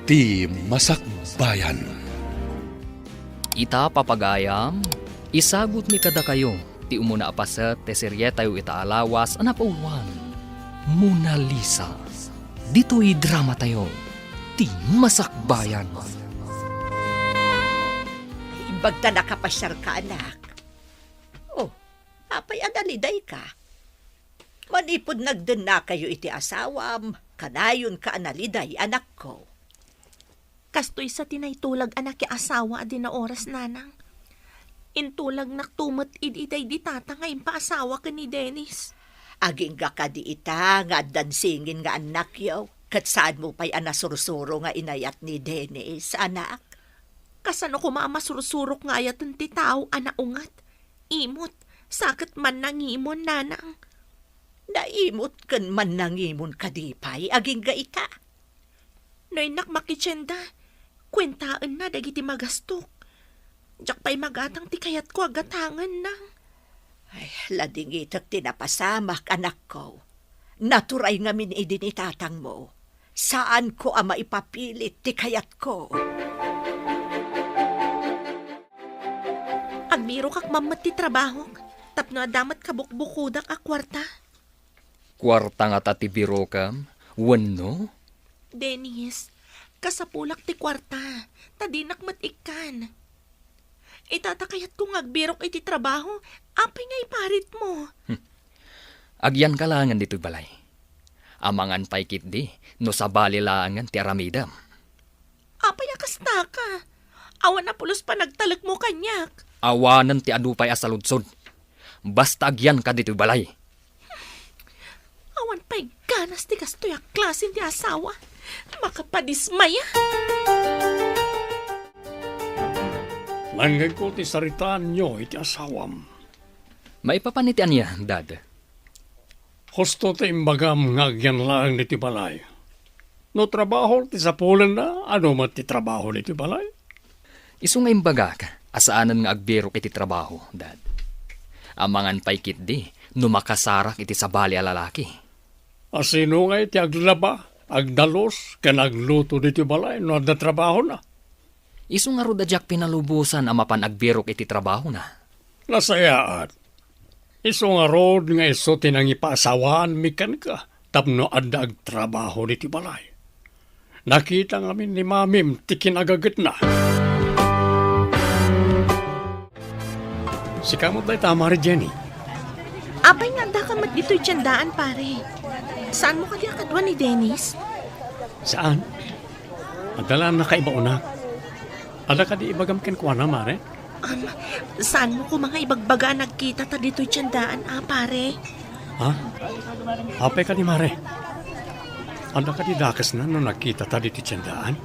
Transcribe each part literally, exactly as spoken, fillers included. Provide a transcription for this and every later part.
Ti Masakbayan. Ita, papagayam, isagutmi kadakayo ti umuna a paset ti serietayo ita a lawas a napauluan, Mona Lisa. Ditoy dramatayo, Ti Masakbayan. Imbag ta nakapasiarka, anak. Oh, apay a nalidayka? Manipud nagdennakayo iti asawam, kanayonka a naliday, anakko. Kastoy sa ti naitulag a nakiasawa a di naoras, nanang. Intulagnak to met idi daydi tata nga impaasawa ken ni Dennis. Agingga kadi ita nga addan singin nga annakyo, ket saanmo pay a nasursuro nga inayat ni Dennis, anak? Kasano koma a masursurok nga ayaten ti tao a naunget, imot, sa ket mannangimon, nanang? Naimot ken mannangimon kadi pay agingga ita? No innak makitienda, kuentaenna dagiti magastok. Diak pay magatang ti kayatko a gatangen, nang. Ay, ladingitek ti napasamak, anakko. Naturay ngamin idi ni tatangmo. Saanko a maipapilit ti kayatko. Agbirokak man met ti trabahok, tapno adda met kabukbukodak a kuarta. Kuarta ngata ti birokam, wenno? Dennis, kasapulak ti kuarta, ta dinak met ikkan. Ita ta kayatko nga agbirok iti trabaho, apay nga iparitmo? Hmm. Agyanka laengen ditoy balay. Amangan pay ketdi no sabali laengen ti aramidem. Apay a kastaka? Awan a pulos panagtalekmo kaniak. Awanen ti adu pay a saludsod. Basta agyanka ditoy balay. Awan pay ganas ti kastoy a klase ti asawa. Makapadismaya. Nangngegko ti saritaanyo iti asawam. Maipapan iti ania, Dad? Husto ti imbagam nga agyan laeng ditoy balay. No trabaho ti sapulenna, adu met ti trabaho ditoy balay? Isu nga imbagak a saanen nga agbirok iti trabaho, Dad. Amangan pay ketdi no makasarak iti sabali a lalaki. A sino ngay ti aglaba, agdalus, ken agluto ditoy balay no adda trabahona? Isu ngarud a diak pinalubosan a mapan agbirok iti trabahona. Nasayaat. Isu ngarud nga isu ti nangipaasawaanmi kenka tapno adda agtrabaho ditoy balay. Nakita ngamin ni Mamim ti kinagagetna. Sika met dayta, Mare Jenny. Apay nga addaka met ditoy tiendaan, pare? Saanmo kadi a kadua ni Dennis? Saan. Adda la a nakaibaonak. Adda kadi ibagam kenkuana, Mare? Am, saanmo koma nga ibagbaga a nagkitata ditoy tiendaan, a, pare? Ha? Apay kadi, Mare? Adda kadi dakesna no nagkitata ditoy tiendaan?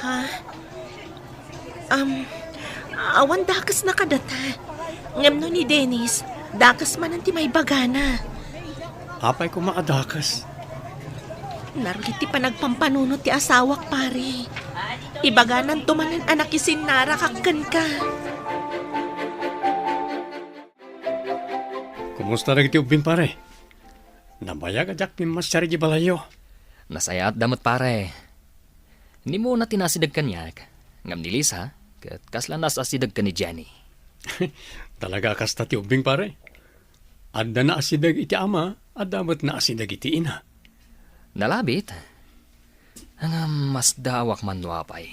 Ha? Am, awan dakesna kadata. Ngem no ni Dennis, dakes manen ti maibagana. Apay koma a dakes? Narugit ti panagpampanunot ti asawak, pare. Ibagananto manen a nakisinnarakak kenka. Kumusta dagiti ubbing, pare? Nabayag a diak pimmasiar idiay balayyo. Nasayaatda met, pare. Ni Mona ti naasideg kaniak, ngem ni Lisa, ket kasla naasideg ken ni Jenny. Talaga a kasta ti ubbing, pare. Adda naasideg iti ama, adda met naasideg iti ina. Nalabit. Ngem masdaawak man no apay.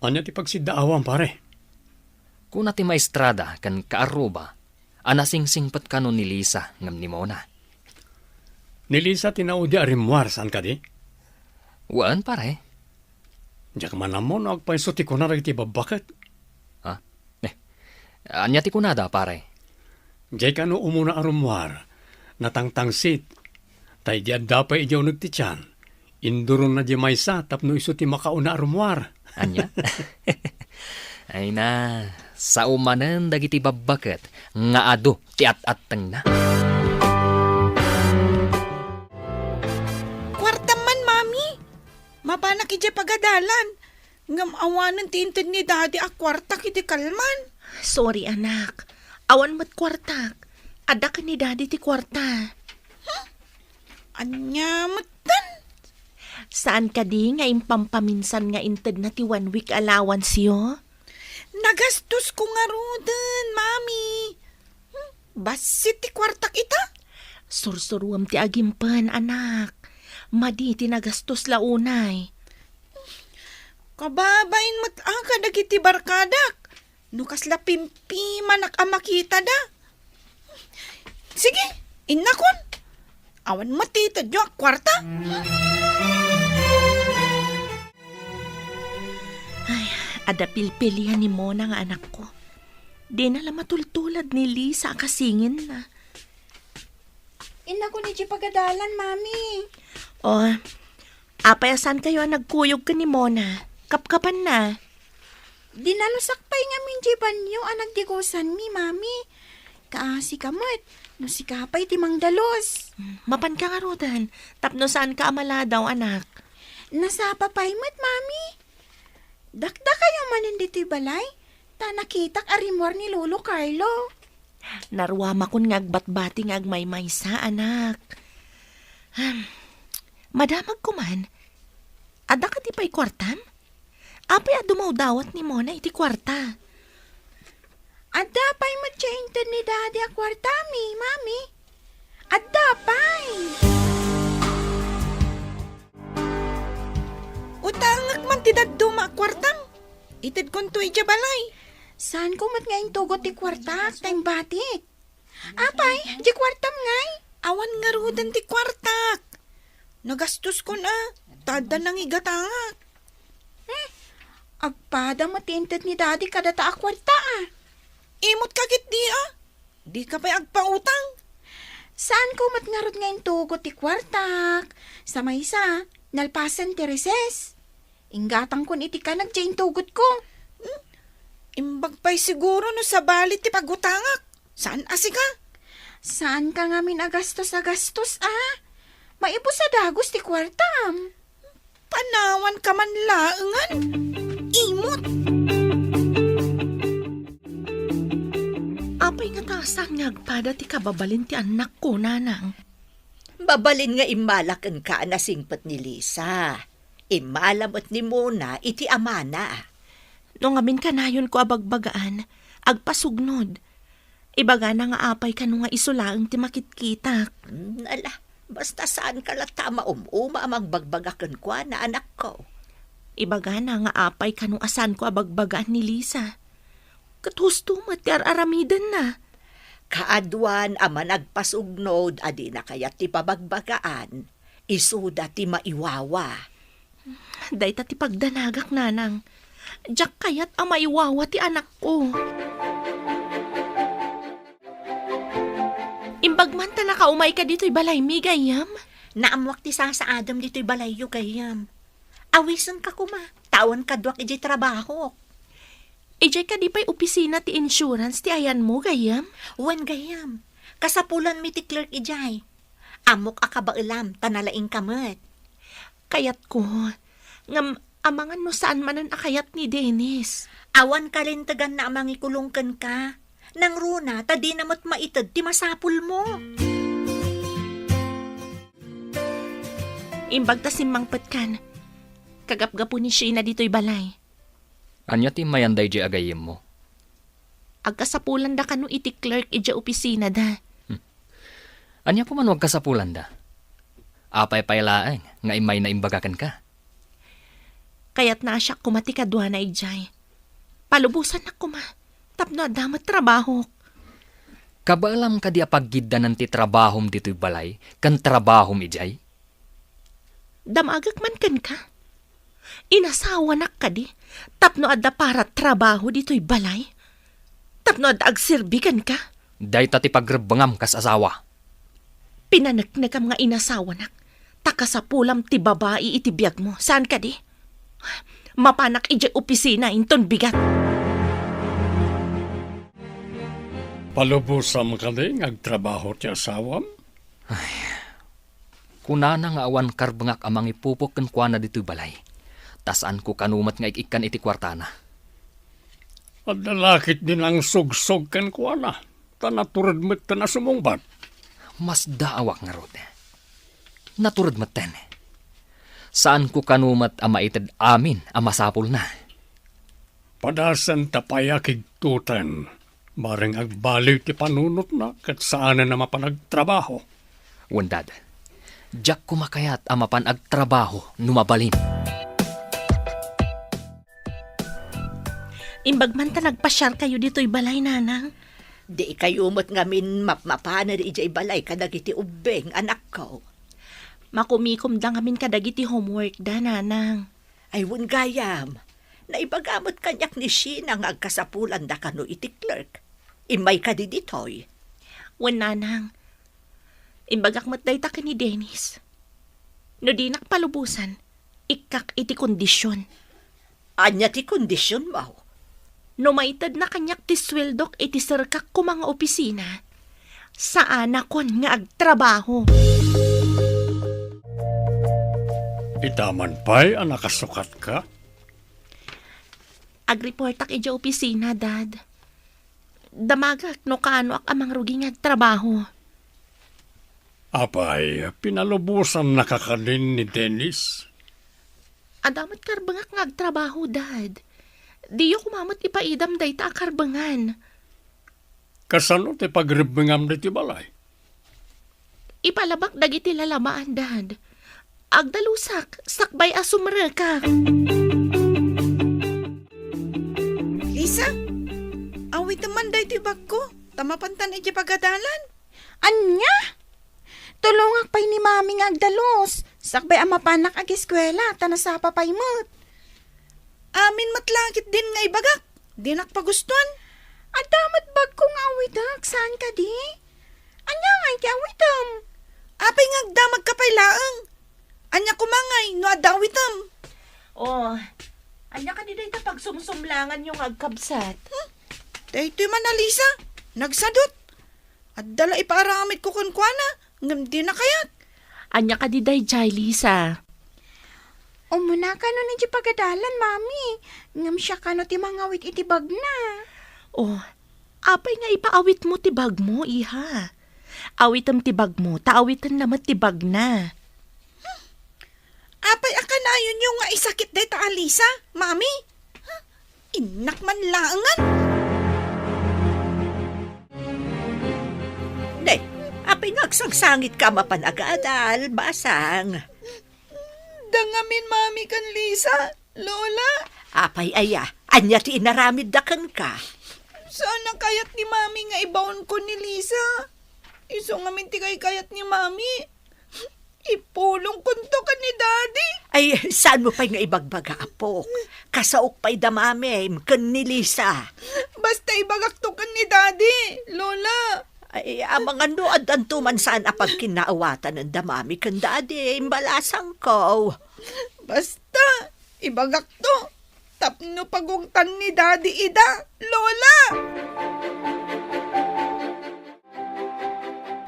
Ania ti pagsiddaawam, pare? Kuna ti maestrada ken kaarruba a nasingsingpet kano ni Lisa ngem ni Mona. Ni Lisa ti naudi a rimmuar, saan kadi? Wen, pare. Diak man ammo no agpayso ti kuna dagiti babbaket. Ha? Eh, ania ti kunada, pare? Diay kano umuna a rummuar, natangtangsit. Ta idi adda pay idiay uneg ti tian, induronna diay maysa tapno isu ti makauna a rummuar. Ania? Ay na, sao manen dagiti babbaket nga adu ti at-attengna. Kuartam man, Mami. Mapanak idiay pagadalan. Ngem awanen ti inted ni Daddy a kuartak iti kalman. Sorry, anak. Awan met kuartak. Adda ken ni Daddy ti kuarta. Hmm? Ania metten? Saan kadi nga impampaminsan nga intedna ti one week allowance-yo? Nagastosko ngaruden, Mami. Hmm, bassit ti kuartak ita. Sursuruem ti agimpen, anak. Madi ti nagastos la unay. Kababain met a kadagiti barkadak. No kasla pimpimanak a makitada. Sige, innakon. Awan met ti itedyo a kuarta. Ay, adda pilpilian ni Mona nga anakko. Dina la matultulad ni Lisa a kasinginna. Innakon idiay pagadalan, Mami. Oh, apay a saankayo a nagkuyog ken ni Mona? Kapkapanna. Dinalusak pay ngamin diay banio a nagdigosanmi, Mami. Kaasika met, no sika pay ti mangdalus. Hmm, mapanka ngaruden, tapno saanka a maladaw, anak. Nasapa pay met, Mami. Dakdakayo manen ditoy balay, ta nakitak a rimmuar ni Lolo Carlo. Naruamakon nga agbatbati nga agmaymaysa, anak. Hmm. Madamagko man. Adda kadi pay kuartam? Apay a dumawdawat ni Mona iti kuarta? Adda pay met ti inted ni Daddy a kuartami, Mami. Adda pay. Utangek man ti dadduma a kuartam. Itedkonto idiay balay. Saanko met nga intugot ti kuartak ta imbatik. Apay, diay kuartam ngay? Awan ngaruden ti kuartak. Nagastoskon a, ta adda nangigatangak. Hmm, agpada met ti inted ni Daddy kadata a kuarta a. Imotka ketdi a. Dika pay agpautang. Saanko met ngarud nga intugot ti kuartak. Sa maysa, nalpasen ti recess. Inggatangkon iti kanag diay intugotko. Hmm? Imbag pay siguro no sabali ti pagutangak. Saan a sika? Saanka ngamin a gastos a gastos, a? Maibus a dagus ti kuartam. Panawanka man laengen. Imot. Apay ngata a saan nga agpada ti kababalin ti annakko, nanang? Mabalin nga immala kenka a nasingpet ni Lisa. Immala met ni Mona iti amana. No ngamin kanayonko a bagbagaan, agpasugnod. Ibagana nga apay kano nga isu laeng ti makitkitak. Hmm, ala, basta saanka latta a maum-uma a magbagbaga kenkuana, anakko. Ibagana nga apay kano a saanko a bagbagaan ni Lisa. Ket husto met ti ar-aramidenna. Kaaduan a managpasugnod a dina kayat ti pabagbagaan, isuda ti maiwawa. Dayta ti pagdanagak, nanang. Diak kayat a maiwawa ti anakko. Imbag man ta nakaumayka ditoy balaymi, gayyem? Naammoak ti sasaadem ditoy balayyo, gayyem. Awisenka koma, ta awan kaduak idiay trabahok. Idiay kadi pay opisina ti insurance ti ayanmo, gayyem? Wen, gayyem. Kasapulanmi ti clerk idiay. Ammok a kabaelam, ta nalaingka met. Kayatko. Ngem, amangan no saan manen a kayat ni Dennis. Awan kalinteganna a mangikulong kenka. Nangruna, ta dina met maited ti masapulmo. Imbag ta simmangpetkan, kagapgapu ni Sheena ditoy balay. Ania ti immayan daydiay a gayyemmo? Agkasapulanda kano iti clerk idiay opisinada. Hmm. Ania koma no agkasapulanda? Apay pay laeng nga immayna imbaga kenka? Kayatna a siak koma ti kaduana idiay. Palubosannak koma, tapno adda met trabahok. Kabaelam kadi a paggiddanan ti trabahom ditoy balay ken trabahom idiay? Damagek man kenka. Inasawanak kadi tapno adda para trabaho ditoy balay? Tapno adda agserbi kenka? Dayta ti pagrebbengam kas asawa. Pinaneknekam nga inasawanak, ta kasapulam ti babai iti biagmo. Saan kadi? Mapanak idiay opisina inton bigat. Palubosam kadi nga agtrabaho ti asawam? Ay, kunana nga awan karbengak a mangipupok kenkuana ditoy balay, ta saanko kano met nga ik-ikkan iti kuartana. Adda la ketdi nangsugsog kenkuana, ta natured metten a sumungbat. Masdaawak ngarud. Natured metten. Saanko kano met a maited amin a masapulna. Padasenta pay a kigtoten, bareng agbaliw ti panunotna ket saanen a mapan agtrabaho. Wen, Dad, diak koma kayat a mapan agtrabaho no mabalin. Imbag man ta nagpasiarkayo ditoy balay, Nanang. Dikayo met ngamin mapmapanen idiay balay kadagiti ubbing, anakko. Makumikomda ngamin kadagiti homeworkda, Nanang. Ay, wen gayam. Naibaga met kaniak ni Sheena nga agkasapulanda kano iti clerk. Immay kadi ditoy. Wen, Nanang. Imbagak met dayta ken ni Dennis. No dinak palubosan, ikkak iti kondision. Ania ti kondisionmo? No maitedna kaniak ti sueldok iti serkak koma nga opisina, saanakon nga agtrabaho. Ita man pay a nakasukatka? Agreportak idiay opisina, Dad. Damagak no kaanoak a mangrugi nga agtrabaho. Apay, pinalubosannaka kadin ni Dennis? Adda met karbengak nga agtrabaho, Dad. Diyo koma met ipaidam dayta a karbengan. Kasano ti pagrebbengam ditoy balay? Ipalabak dagiti lalamaan, Dad. Agdalusak, sakbay a sumrekak. Lisa, awitem man daytoy bagko, ta mapantan idiay pagadalan. Ania? Tulongak pay ni Mami nga agdalus, sakbay a mapanak ageskuela, ta nasapa pay met. Amin met la ketdin nga ibagak, dinak pagustuan. Adda met bagko nga awitek, saan kadi? Ania ngay ti awitem? Apay nga agdamagka pay laeng? Ania koma ngay no adda awitem? Oh, ania kadi dayta pagsumsumlanganyo nga agkabsat? Hmm? Daytoy man a Lisa, nagsadut. Adda la ipaaramidko kenkuana, ngem dina kayat. Ania kadi daydiay, Lisa? Umuna kano idiay pagadalan, Mami. Ngem siak kano ti mangawit iti bagna. Oh, apay nga ipaawitmo ti bagmo, iha? Awitem ti bagmo, ta awitenna met ti bagna. Apay a kanayonyo nga isakit dayta a Lisa, Mami? Innak man laengen. Ne, apay nga agsangsangitka a mapan agadal, basang? Dangamin, Mami, ken Lisa, Lola. Apay aya, ania ti inaramidda kenka? Saan a kayat ni Mami nga ibaonko ni Lisa. Isu ngamin ti kaykayat ni Mami. Ipulongkonto ken ni Daddy. Ay, saanmo pay nga ibagbaga, apok? Kasaok pay da Mamim ken ni Lisa. Basta ibagakto ken ni Daddy, Lola. Ay, amangan no addanto man saan a pagkinnaawatan da Mami ken Daddy, imbalasangko. Basta, ibagakto. Tapno pagungtan ni Daddy ida, Lola.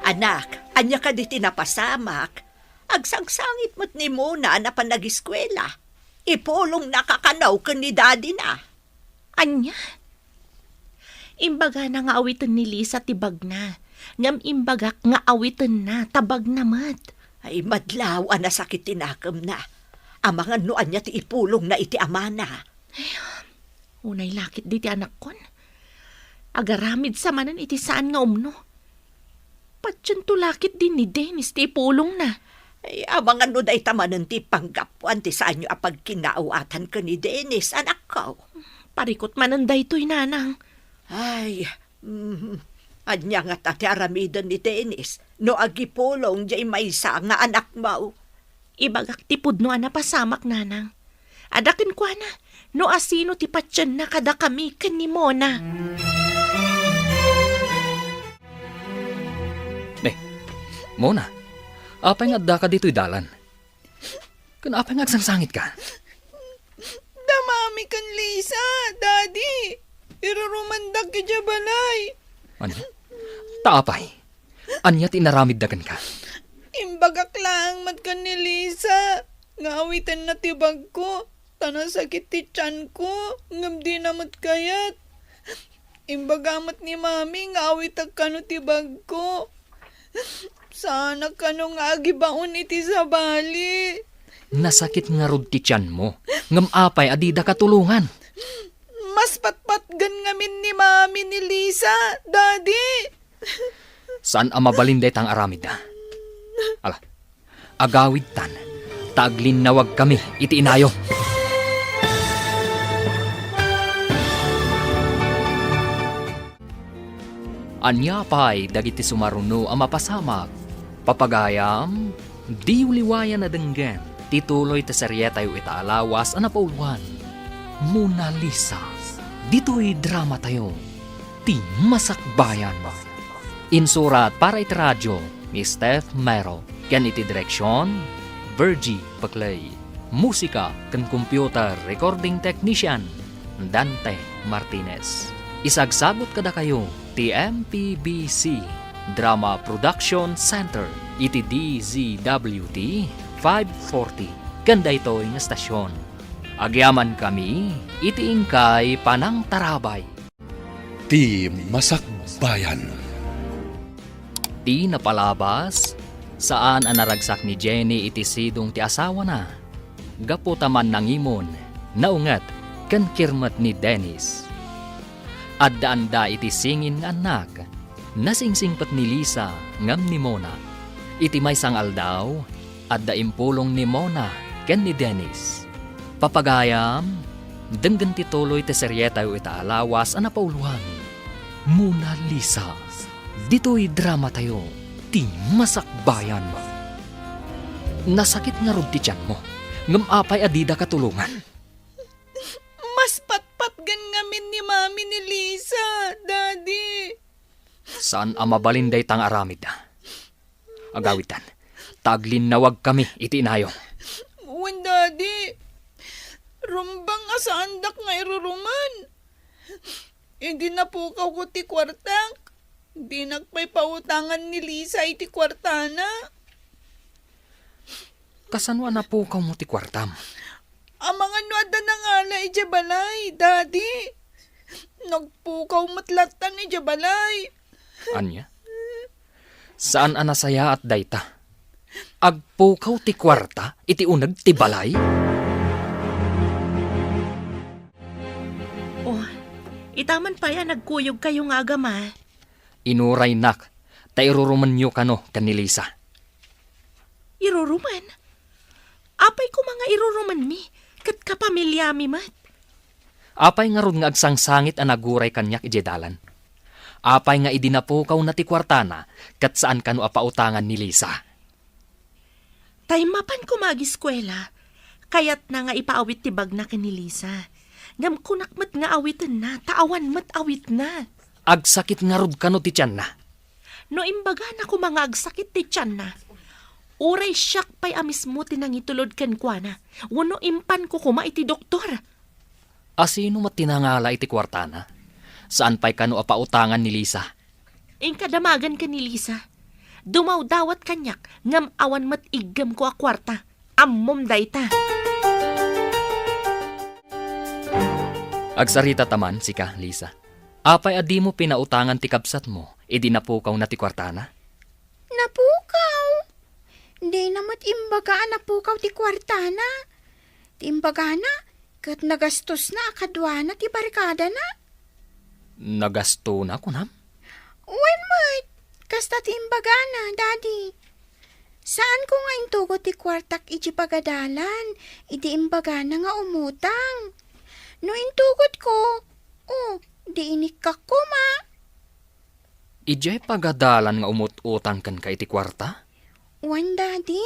Anak, ania kadi ti napasamak? Agsangsangit met ni Mona a napan ageskuela. Ipulongnaka kano ken ni dadina. Ania? Imbagana nga awiten ni Lisa ti bagna, ngem imbagak nga awitenna ta bagna met. Ay, madlaw a nasakit ti nakemna. Amangan no ania ti ipulongna iti amana. Ay, unay la ketdi ti anakkon. Agaramid sa manen iti saan nga umno. Patiento la ketdi ni Dennis ti ipulongna. Ay, amangan no dayta manen ti panggapuan ti saanyo a pagkinnaawatan ken ni Dennis, anakko. Parikut manen daytoy, Nanang. Ay, mm, ania ngata ti aramiden ni Dennis no agipulong diay maysa nga anakmo? Ibagak ti pudno a napasamak, Nanang. Adda kenkuana no asino ti patienna kadakami ken ni Mona. Ne, Mona, apay nga addaka ditoy dalan? Ken apay nga agsangsangitka? Da Mami ken Lisa, Daddy. Irurumandak idiay balay. Ania? Ta apay? Ania ti inaramidda kenka? Imbagak laeng met ken ni Lisa nga awitenna ti bagko, ta nasakit ti tianko, ngem dina met kayat. Imbaga met ni Mami nga awitek kano ti bagko. Saanak kano nga agibaon iti sabali. Nasakit ngarud ti tianmo, ngem apay a didaka tulongan? Mas patpatgen ngamin ni Mami ni Lisa, Daddy. Saan a mabalin dayta nga aramidda. Ala, agawidtan, ta aglinnawagkami iti inayo. Ania pay dagiti sumaruno a mapasamak? Papagayam, diyo liwayan a denggen ti tuloy ti serietayo ita a lawas a napauloan, Mona Lisa. Ditoy dramatayo, ti Masakbayan. Insurat para iti radio ni Steph Mero ken iti direksion, Virgie Paclay. Musika ken computer recording technician, Dante Martinez. Isagsagut kadakayo ti M P B C Drama Production Center iti D Z W T five forty ken daytoy nga estasion. Agyamankami iti inkay panangtarabay. Ti Masakbayan. Ti napalabas, saan a naragsak ni Jenny iti sidong ti asawana. Gapu ta mannangimon, naunget, ken kirmet ni Dennis. Addaanda iti singin nga annak. Nasingsingpet ni Lisa ngem ni Mona. Iti maysa nga aldaw, adda impulong ni Mona ken ni Dennis. Papagayam, denggen ti tuloy ti serietayo ita a lawas a napauloan, Mona Lisa. Ditoy dramatayo, ti Masakbayan. Nasakit ngarud ti tianmo, ngem apay a didaka tulongan? Mas patpatgen ngamin ni Mami ni Lisa, Daddy. Saan a mabalin dayta nga aramidda. Agawidtan, ta aglinnawagkami iti inayo. Wen, Daddy. Rumbeng a saandak nga irurumen. Idi napukawko ti kuartak, dinak pay pautangan ni Lisa iti kuartana. Kasano a napukawmo ti kuartam? Amangan no adda nangala idiay balay, Daddy. Nagpukaw met lattan idiay balay. Ania? Saan a nasayaat dayta. Agpukaw ti kuarta iti uneg ti balay? Oh, ita man pay a nagkuyogkayo nga agama. Inuraynak, ta irurumenyo kano ken ni Lisa. Irurumen? Apay koma nga irurumenmi, ket kapamiliami met? Apay ngarud nga agsangsangit a naguray kaniak idiay dalan? Apay nga idi napukawna ti kuartana, ket saan kano a pautangan ni Lisa? Tay mapan koma agiskuela, kayatna nga ipaawit ti bagna ken ni Lisa. Ngem kunak met nga awitenna, ta awan met awitna. Agsakit ngarud kano ti tianna? No imbagana koma nga agsakit ti tianna, uray siak pay a mismo ti nangitulod kenkuana, wenno impanko koma iti doktor. A sino met ti nangala iti kuartana? Saan pay kano a pautangan ni Lisa? Inka damagen ken ni Lisa. Dumawdawat kaniak, ngem awan met iggemko a kuarta. Ammom dayta. Agsarita ta man, sika, Lisa. Apay a dimo pinautangan ti kabsatmo idi napukawna ti kuartana? Napukaw? Dina met imbaga a napukaw ti kuartana. Ti imbagana, ket nagastosna a kaduana ti barkadana. Nagastona, kunam? Wen met, kasta ti imbagana, Daddy. Saanko nga intugot ti kuartak iti pagadalan, idi imbagana nga umutang. No intugotko, oh, di inikkak koma. Idiay pagadalan nga umut-utang kenka iti kuarta? Wen, Daddy.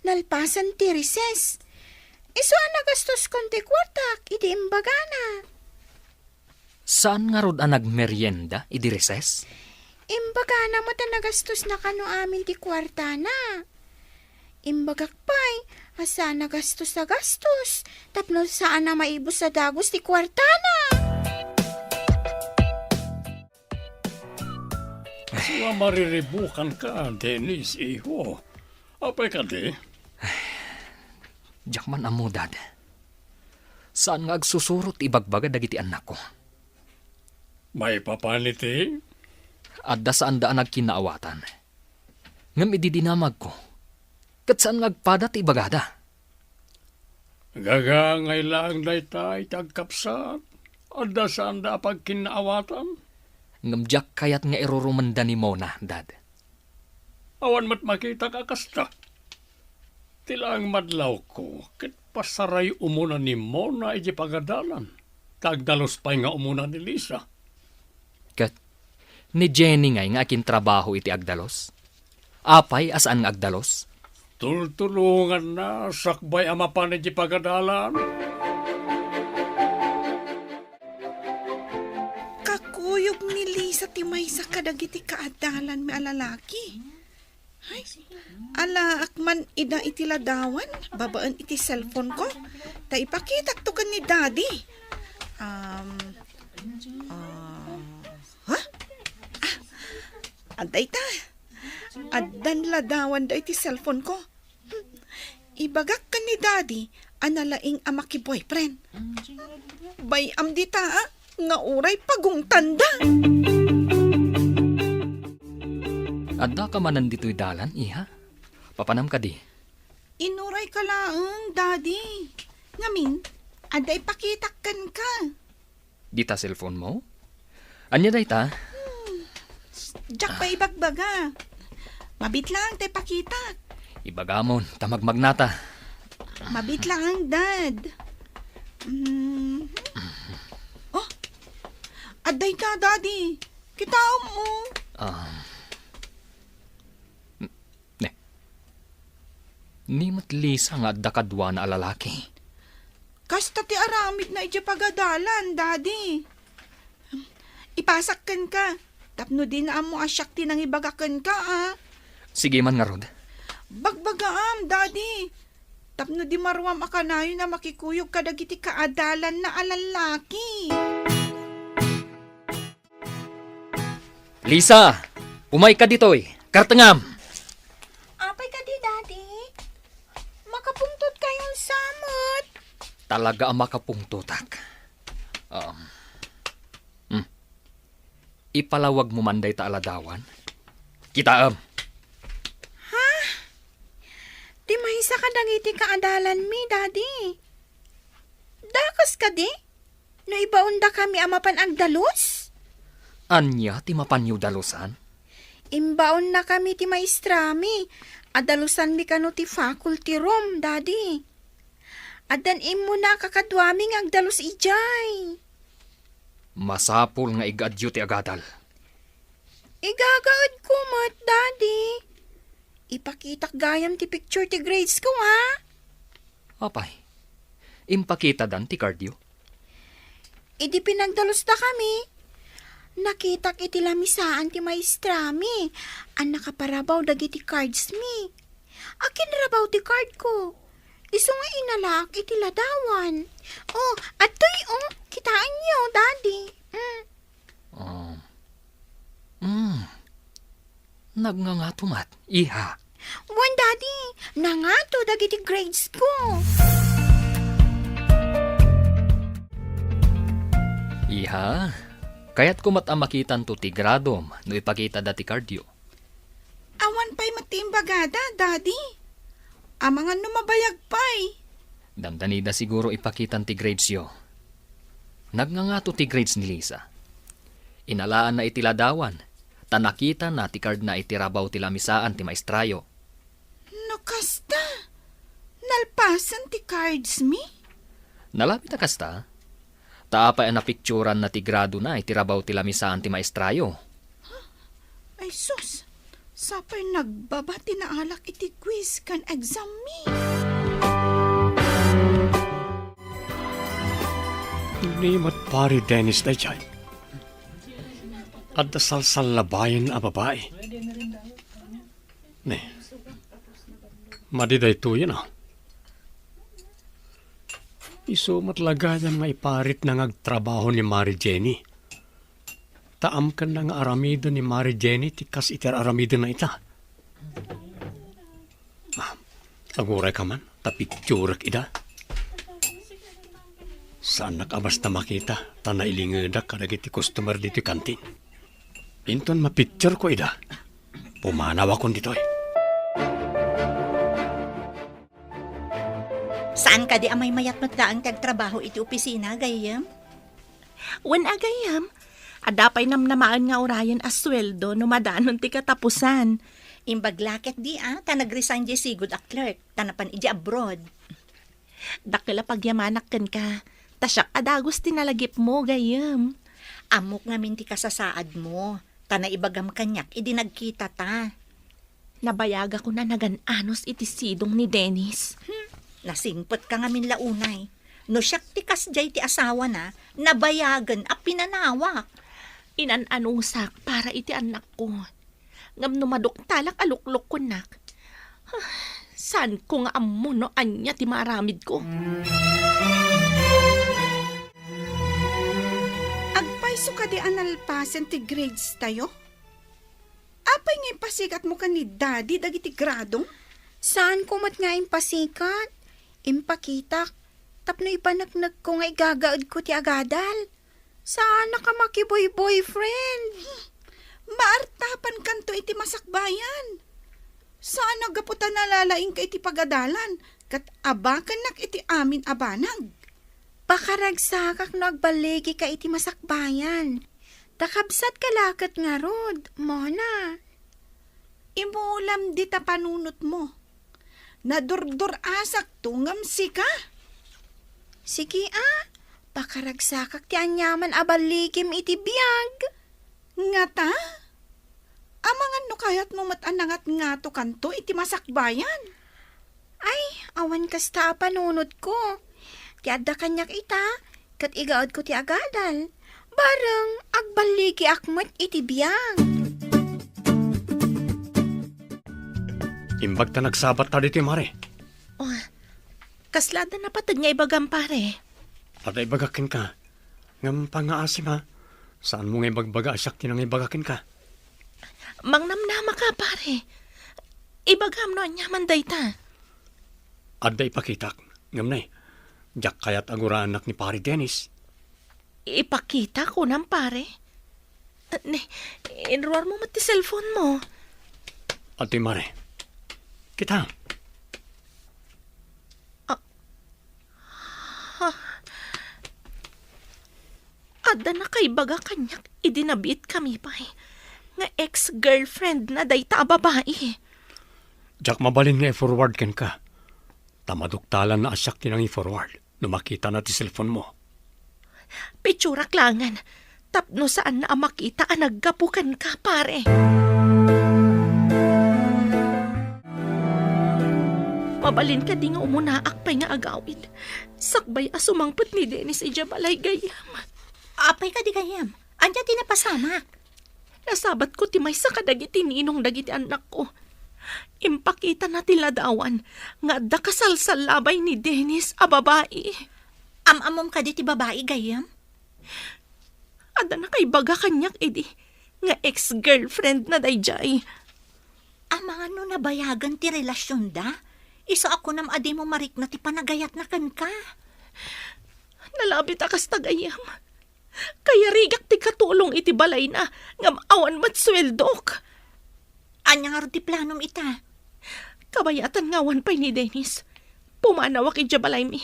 Nalpasen ti recess. Isu a nagastoskon ti kuartak idi imbagana. Saan ngarud a nagmerienda idi recess? Imbagana met a nagastosna kano amin ti kuartana. Imbagak pay a saan a gastos a gastos tapno saan a maibus a dagus ti kuartana. Isu a mariribukanka, Dennis, iho. Apay kadi? Diak man ammo, Dad. Saan nga agsusurot ti ibagbaga dagiti annakko. Maipapan iti? Adda saanda a nagkinnaawatan. Ngem idi dinamagko, ket saan nga agpada ti ibagada. Gagangay laeng dayta iti agkapsat. Adda saanda a pagkinnaawatan. Ngem diak kayat nga irurumenda ni Mona, Dad. Awan met makitak a kasta. Ti laeng madlawko, ket pasaray umuna ni Mona iti pagadalan, ta agdalus pay nga umuna ni Lisa. Ket ni Jenny ngay nga akintrabaho iti agdalus? Apay a saan nga agdalus? Tultulonganna sakbay a mapan iti pagadalan. Kakuyog ni Lisa ti maysa kadagiti kaadalanmi a lalaki. Ay, alaak man ida iti ladawan babaen iti cellphone ko. Ta ipakitakto ken ni Daddy. Um, ah, ha? Ah, adda ita. Addan ladawan da iti cellphone ko. Ibagak ken ni Daddy a nalaing a maki-boyfriend. Bay-am dita, ah, nga uray pagungtanda. Addaka manen ditoy dalan, iha? Papanam kadi? Inurayka laeng, Daddy. Ngamin, adda ipakitak kenka. Dita cellphone mo? Ania dayta? Hmm. Diak pay ibagbaga. Mabiit laeng ta ipakitak. Ibagamon, ta magmagnata. Mabiit laeng, Dad. Hmm. Oh, adda ita, Daddy. Kitaem, oh. Ah. Ne. Ni met Lisa nga adda kaduana a lalaki. Kasta ti aramidna idiay pagadalan, Daddy. Ipasak kenka, tapno dina ammo a siak ti nangibaga kenka, a. Sige man ngarud. Bagbagaam, Daddy. Tapno di maruam a kanayon a makikuyog kadagiti kaadalanna a lalaki. Lisa, umayka ditoy. Kartengam. Apay kadi, Daddy? Makapungtotkayon sa met. Talaga a makapungtotak. Um, hmm. Ipalawag mo man dayta a ladawan. Kitaem. Ha? Ti maysa kadagiti kaadalanmi, Daddy. Dakas kadi? No ibaondakami a mapan agdalus? Ania ti mapanyo dalusan? Imbaonnakami ti maestrami a dalusanmi kano ti faculty room, Daddy. Addan immuna a kakaduami nga agdalus idiay. Masapul nga igaadyo ti agadal. Igagaedko met, Daddy. Ipakitak gayam ti picture ti grades ko, ha? Apay, impakitadan ti cardyo? Idi pinagdalusdakami, nakitak iti lamisaan ti maestrami a nakaparabaw dagiti cardsmi. Akinrabaw ti cardko. Isu nga inalaak iti ladawan. Oh, adtoy, oh, kitaenyo, Daddy. Mm. Ah. Mm. Nagngangato met, iha. Wen, Daddy, nangato dagiti grades ko. Iha, kayatko met a makitanto ti gradom no ipakitada ti cardyo. Awan pay met ti imbagada, Daddy. Amangan no mabayag pay. Dandanida siguro ipakitan ti gradesyo. Nagngangato ti grades ni Lisa. Inalaanna iti ladawan, ta nakitana ti cardna iti rabaw ti lamisaan ti maestrayo. No kasta, nalpasen ti cardsmi? Nalabit a kasta, ta apay a napicturanna ti gradona iti rabaw ti lamisaan ti maestrayo. Ay sus, sapay nagbaba ti naalak iti quiz ken exammi. Ni met Pari Dennis daydiay. Adda salsallabayen a babai. Ne. Madi daytoyen, a. Isu met la gayam nga iparitna nga agtrabaho ni Mari Jenny. Ta amkenna nga aramiden ni Mari Jenny ti kas iti ar-aramidenna ita. Ah, agurayka man, ta picturek ida. Saannak a basta makita, ta nailingedak kadagiti customer ditoy kantin. Inton mapictureko ida, pumanawakon ditoy. Sa Saan kadi a maymayat met laeng ti agtrabaho iti opisina, gayyem? Wen a gayyem, adda pay namnamaen nga urayen a sueldo no madanon ti katapusan. Imbag la ketdi a, ta nag-resign diay sigud a clerk, ta napan idiay abroad. Dakkel a pagyamanak kenka, ta siak a dagus ti nalagipmo, gayyem. Ammok ngamin ti kasasaadmo, ta naibagam kaniak idi nagkitata. Nabayagakon a nagan-anos iti sidong ni Dennis. Hmm, nasingpetka ngamin la unay. No siak ti kasdiay ti asawana, nabayagen a pinanawak. Inan-anosak para iti annakko. Ngem no maduktalak a luklukkonnak, saanko nga ammo no ania ti maaramidko. Agpayso kadi a nalpasen ti grades tayo? Apay nga impasigatmo ken ni Daddy dagiti gradom? Saanko met nga impasigat. Impakitak tapno ipaneknekko nga igagaedko ti agadal. Saanak a makiboy-boyfriend. Maartapankanto iti masakbayan. Saan a gapu ta nalalaingka iti pagadalan, ket abakennak iti amin a banag. Pakaragsakak no agballigika iti masakbayan. Ta kabsatka la ket ngarud, Mona. Imulam dita panunotmo. Nadurdur-asakto ngem sika? Sige a, pakaragsakak ti aniaman a balligim iti biag. Ngata? Amangan no kayatmo met a nangatngatokanto iti masakbayan? Ay, awan kasta a panunotko. Ti adda kaniak ita, ket igaedko ti agadal. Bareng, agballigiak met iti biag. Imbag ta nagsabat ta ditoy, Mare. Oh, kasla adda napateg nga ibagam, pare? Adda ibagak kenka. Ngem pangngaasim, ha? Saanmo nga ibagbaga a siak ti nangibaga kenka. Mangnamnama ka, pare. Ibagam no aniaman dayta. Adda ipakitak. Ngem ne, diak kayat a guraennak ni Pare Dennis. Ipakita, kunam, pare? Ne, inruarmo met ti cellphone mo. Adtoy, Mare. Kita. Ah, Ha? Adda nakaibaga kaniak idi nabiitkami pay nga ex-girlfriendna dayta a babai. Diak mabalin nga i-forward kenka. Ta maduktalanna a siak ti nangi-forward no makitana ti cellphone mo. Pitsurak laengen tapno saanna a makita a naggapu kenka, pare. Mabalin kadi nga umunaak pay nga agawid, sakbay a sumangpet ni Dennis idiay balay gayyem? Apay kadi gayyem? Ania ti napasamak? Nasabatko ti maysa kadagiti ninong dagiti annakko. Impakitana ti ladawan nga adda kasalsallabay ni Dennis a babai. Am-ammom kadi ti babai gayyem? Adda nakaibaga kaniak idi nga ex-girlfriendna daydiay. Amangan no nabayagen ti relasionda, isu a kunam a dimo marikna ti panagayatna kenka. Nalabit a kasta gayyem. Kayarigak ti katulong iti balayna, ngem awan met sueldok. Ania ngarud ti planom ita? Kabayatan nga awan pay ni Dennis, pumanawak idiay balaymi.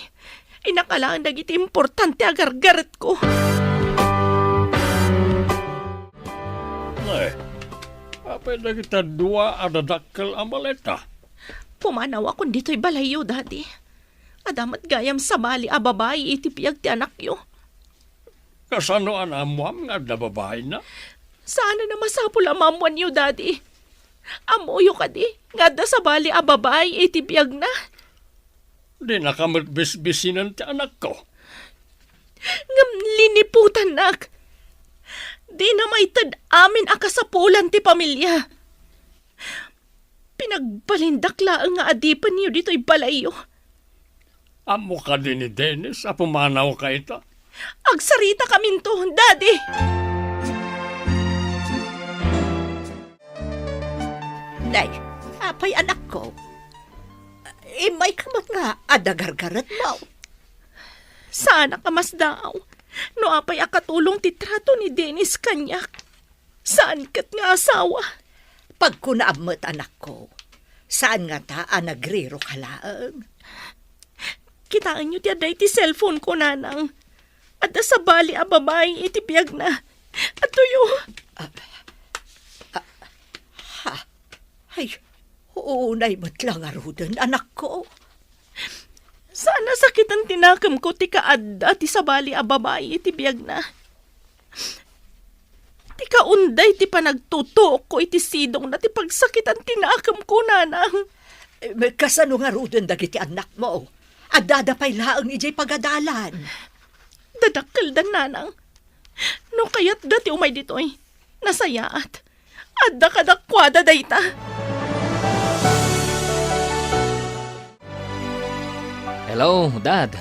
Innak alaen dagiti importante a gargaretko. Nay, apay dagiti dua a dadakkel a maleta? Pumanawakon ditoy balayyo, Daddy. Adda met gayam sabali a babai iti biag ti anakyo. Kasano a naammoam nga adda babaina? Saanen a masapul a maammoanyo, Daddy. Ammoyo kadi nga adda sabali a babai iti biagna? Dinaka met bisbisinen ti anakko. Ngem liniputannak. Dina maited amin a kasapulan ti pamilia. Pinagbalindak laeng nga adipenyo ditoy balayyo. Ammo kadi ni Dennis a pumanawka ita? Agsaritakaminto, Daddy! Nay, apay, anakko? Immayka met nga adda gargaretmo? Saanak a masdaaw no apay a katulong ti trato ni Dennis kaniak. Saan ket nga asawa. Pagkunaam met, anakko. Saan ngata a nagriroka laeng? Kitaenyo ti adda iti cellphone ko, Nanang. Adda sabali a babai iti biagna. Adtoyo. Ah, ah, ha? Ay, unay met la ngaruden, anakko. Saan a sakiten ti nakemko ti kaadda ti sabali a babai iti biagna. Ti kaunday ti panagtutuokko iti sidongna ti pagsakitan ti nakemko, Nanang. Eh, kasano ngaruden dagiti annakmo? Addada pay laeng idiay pagadalan. Dadakkeldan, Nanang. No kayatda ti umay ditoy, nasayaat. Adda kadakuada dayta. Hello, Dad.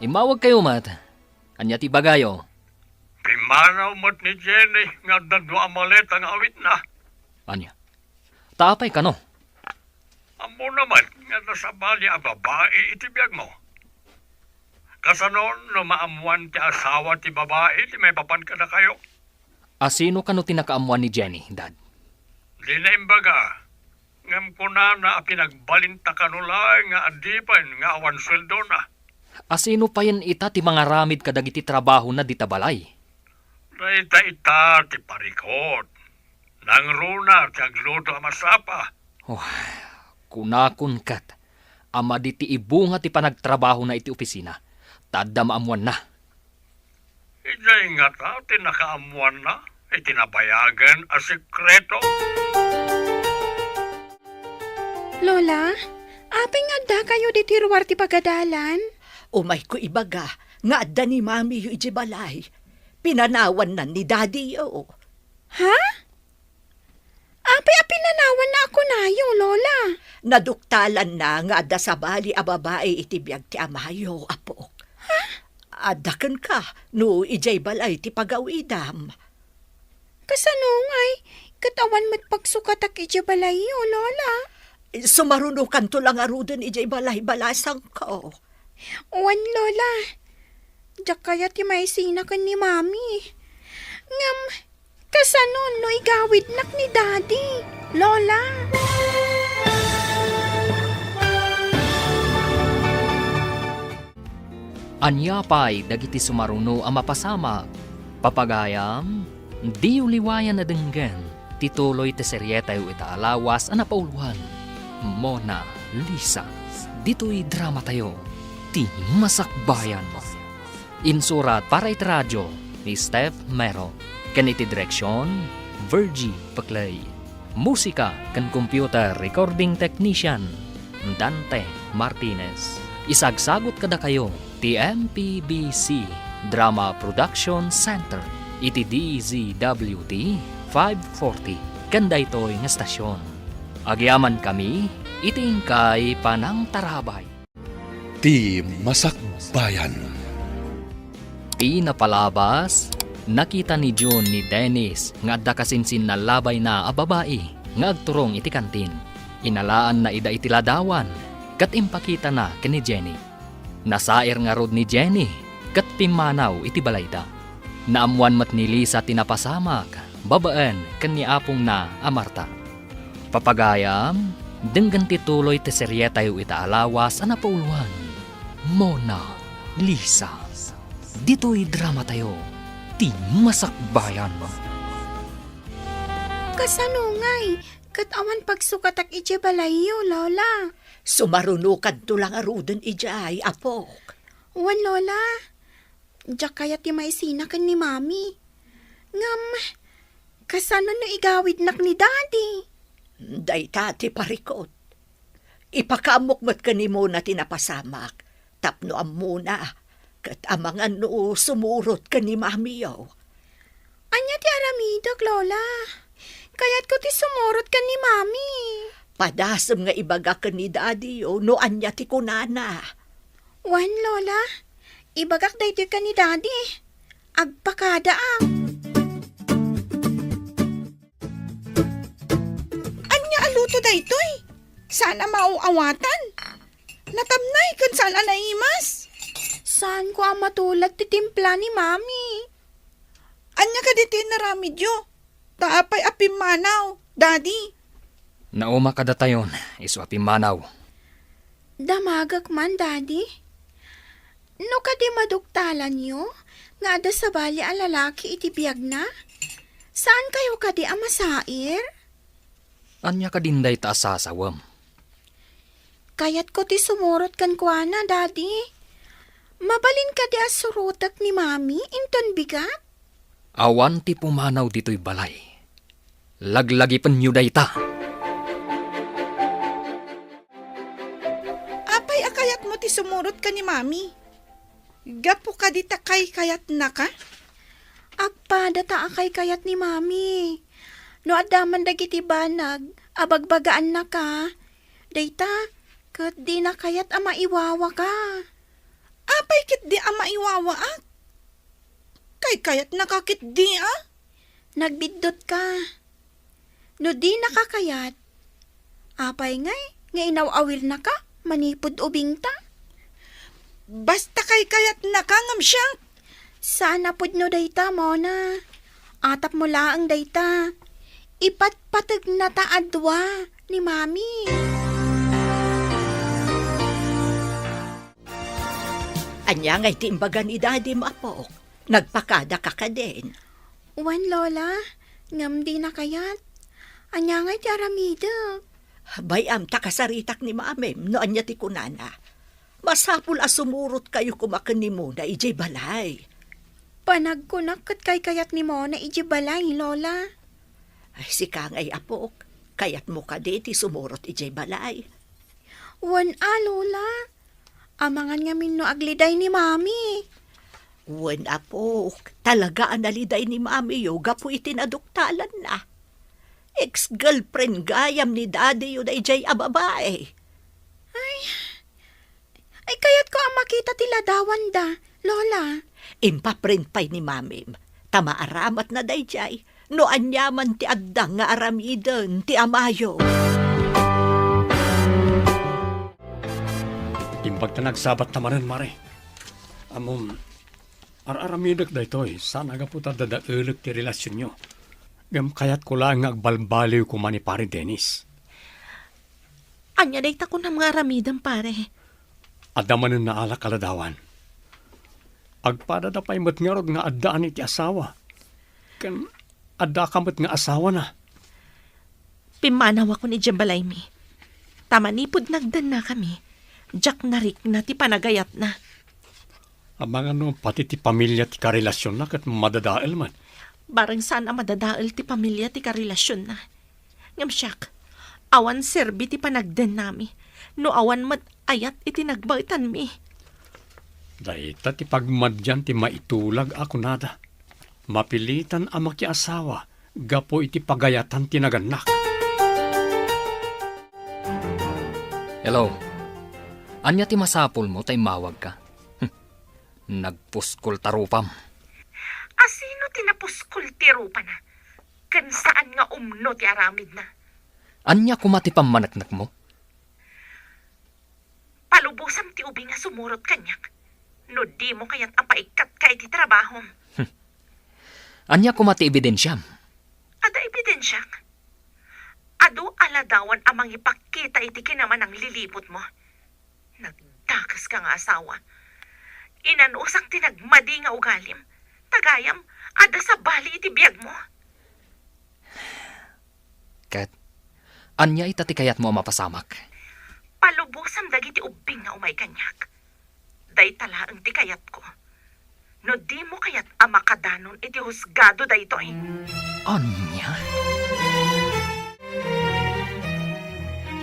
Immawagkayo met. Ania ti ibagayo? Pimmanaw met ni Jenny nga adda dua a maleta nga awitna. Ania? Ta apay kano? Ammona met nga adda sabali a babai iti biagmo. Kasano no maammuan ti asawa ti babai ti maipapan kadakayo? A sino kano ti nakaammuan ni Jenny, Dad? Dina imbaga, ngem kunana a pinagbalinta kano laeng nga adipen nga awan sueldona. A sino payen ita ti mangaramid kadagiti trabahona dita balay? Dayta ita ti parikot. Nangruna ti agluto a masapa. Oh, kunakon ket a madi ti ibunga ti panagtrabahona iti opisina, ta adda maammuanna. Idiay ngata ti nakaammuanna iti nabayagen a sekreto? Lola, apay nga addakayo ditoy ruar ti pagadalan? Umayko ibaga nga adda ni Mamiyo idiay balay. Pinanawanna ni Dadiyo. Ha? Apay a pinanawanna a kunayo, Lola? Naduktalanna nga adda sabali a babai iti biag ti amayo, apok. Ha? Adda kenka no idiay balay ti pagawidam. Kasano ngay? Ket awan met pagsukatak idiay balayyo, Lola. Sumarunokanto la ngaruden idiay balay, balasangko. Wen, Lola. Diak kayat ti maisina ken ni Mami. Ngem, kasano no igawidnak ni Daddy, Lola? Ania pay dagiti sumaruno a mapasamak? Papagayam, diyo liwayan a denggen ti tuloy ti serietayo ita a lawas a napauluan, Mona Lisa. Ditoy dramatayo, Ti Masakbayan. Insurat para iti radio ni Steph Mero, ken iti direksion, Virgie Peclay. Musika ken computer recording technician, Dante Martinez. Isagsagut kadakayo ti M P B C Drama Production Center iti D Z W T five forty ken daytoy nga estasion. Agyamankami iti inkay panangtarabay. Ti Masakbayan. Ti napalabas, nakita ni June ni Dennis nga adda kasinsinnallabayna a babai nga agturong iti kantin. Inalaanna ida iti ladawan ket impakitana ken ni Jenny. Nasair ngarud ni Jenny ket pimmanaw iti balayda. Naammoan met ni Lisa ti napasamak babaen ken ni apongna a Marta. Papagayam, denggen ti tuloy ti serietayo ita a lawas a napauluan, Mona Lisa. Ditoy dramatayo, Ti Masakbayan. Kasano ngay? Ket awan pagsukatak idiay balayyo, Lola. Sumarunokanto la ngaruden idiay, apok. Wen, Lola. Diak kayat ti maisina ken ni Mami. Ngem, kasano no igawidnak ni Daddy? Dayta ti parikot. Ipakaammok met ken ni Mona ti napasamak, tapno ammona, ket amangan no sumurot ken ni Mamiyo. Ania ti aramidek, Lola? Kayatko ti sumurot ken ni Mami. Padasem nga ibaga ken ni Daddy no ania ti kunana. Wen, Lola. Ibagak daytoy ken ni Daddy. Agpakadaak. Ania a luto daytoy? Saan a maaw-awatan? Natamnay ken saan a naimas? Saanko a matulad ti timpla ni Mami. Ania kadi ti inaramidyo? Ta apay a pimmanaw, Daddy? Nauma kadatayon, isu a pimmanaw. Damagek man, Daddy. No kadi maduktalanyo nga adda sabali a lalaki iti biagna, saankayo kadi a masair? Ania kadin dayta a sasawem? Kayatko ti sumurot kenkuana, Daddy. Mabalin kadi a surotek ni Mami inton bigat? Awan ti pumanaw ditoy balay. Laglagipenyo dayta. Apay a kayatmo ti sumurot ken ni Mami? Gapu kadi ta kaykayatnaka? Agpada ta a kaykayat ni Mami. No adda man dagiti banag a bagbagaannaka, dayta ket dina kayat a maiwawaka. Apay ketdi a maiwawaak? Kaykayatnaka ketdi a? Nagbiddutka. No dinaka kayat, apay ngay nga inaw-awirnaka manipud ubingta? Basta kaykayatnaka ngem siak. Saan a pudno dayta, Mona. Atapmo laeng dayta. Ipatpategna ta a dua ni Mami. Ania ngay ti imbaga ni Dadim, apok? Nagpakadaka kadin? Wen, Lola. Ngem dina kayat. Ania ngay ti aramidek? Bay-am ta kasaritak ni Mamim no ania ti kunana. Masapul a sumurotkayo koma ken ni Mona idiay balay. Panagkunak ket kaykayat ni Mona idiay balay, Lola. Ay, sika ngay, apok. Kayatmo kadi ti sumurot idiay balay? Wen a, Lola. Amangan ngamin no agliday ni Mami. Wen, apok. Talaga a naliday ni Mamiyo gapu iti naduktalanna. Ex-girlfriend gayam ni Dadiyo daydiay a babae. Ay, ay, kayatko a makita ti ladawanda, Lola. Impaprint pay ni Mamim, ta maaramatna daydiay no aniaman ti adda nga aramiden ti amayo. Imbag ta nagsabat ta manen, Mare. Ammom, ar-aramidek daytoy, saan a gapu ta dadaelek ti relasionyo. Ngem kayatko laeng nga agbalbaliw koma ni Pare Dennis. Ania dayta kunam nga aramidem, pare? Adda manen naalak a ladawan. Agpadada pay met ngarud nga addaan iti asawa. Ken addaka met nga asawana. Pimmanawakon idiay balaymi. Ta manipud nagdennakami, diak narikna ti panagayatna. Amangan no pati ti pamilia ti karelasionna ket madadael met. Bareng saan a madadael ti pamilia ti karelasionna. Ngem siak, awan serbi ti panagdennami no awan met ayat iti nagbaetanmi. Dayta ti pagmadian ti maitulag a kunada. Mapilitan a makiasawa gapu iti pagayatan ti nagannak. Hello. Ania ti masapulmo ta immawagka? Hm. Nagpuskol ta rupam. Asino ti napuskol ti rupana? Ken saan nga umno ti aramidna? Ania koma ti pammaneknekmo? Palubosam ti ubing a sumurot kaniak. No dimo kayat a paikkatka iti trabahom. Ania koma ti ebidensiam? Adda ebidensiak. Adu a ladawan a mangipakita iti kinamananglilibutmo. Nagdakaska nga asawa. Inanusang ti nagmadi nga ugalim. Ta gayam, adda sabali iti biagmo. Ket, ania ita ti kayatmo a mapasamak? Palubosam dagiti ubbing nga umay kaniak. Dayta laeng ti kayatko. No dimo kayat a makadanon iti husgado daytoy. Ania?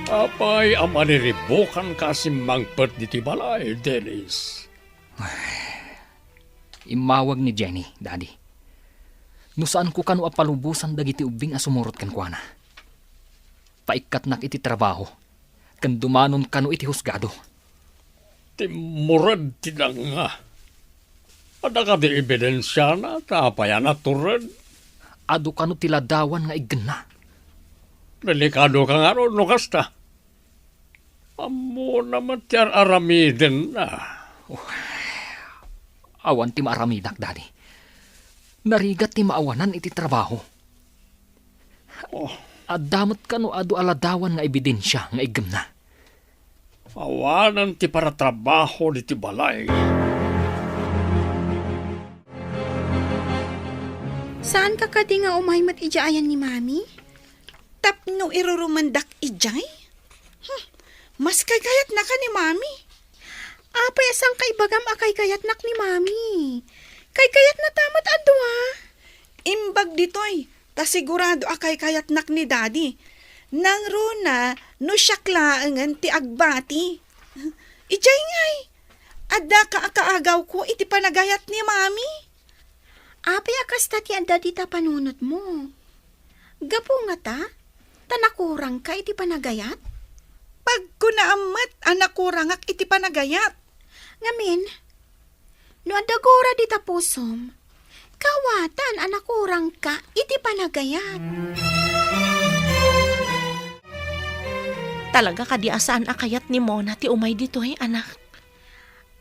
Apay a maniribukanka a simmangpet ditoy balay, Dennis? Immawag ni Jenny, Daddy. No saanko kano a palubosan dagiti ubbing a sumurot kenkuana, paikkatnak iti trabaho, ken dumanon kano iti husgado. Timmured ti danga. Adda kadi ebidensiana ta apay a natured? Adu kano ti ladawan nga iggenna. Delikadoka ngarud no kasta. Ammona met ti ar-aramidenna. Oh, awan ti maaramidak, Daddy. Narigat ti maawanan iti trabaho. Oh. Adda met kano adu a ladawan nga ebidensia nga iggemna? Awanen ti paratrabaho diti balay. Saanka kadi nga umay met idiay ayan ni Mami? Tapno irurumendak idiay? Hmm, mas kaykayatnaka ni Mami. Apay a saanka ibagam a kaykayatnak ni Mami? Kaykayatnata met a dua. Imbag ditoy, ta sigurado a kaykayatnak ni Daddy. Nangruna no siak laengen ti agbati. Idiay ngay, addaka a kaagawko iti panagayat ni Mami. Apay a kasta ti adda dita panunotmo? Gapu ngata, ta nakurangka iti panagayat? Pagkunaam met a nakurangak iti panagayat. Ngamin, no adda gura dita pusom, kawatan a nakurangka iti panagayat. Talaga kadi a saan a kayat ni Mona ti umay ditoy, anak?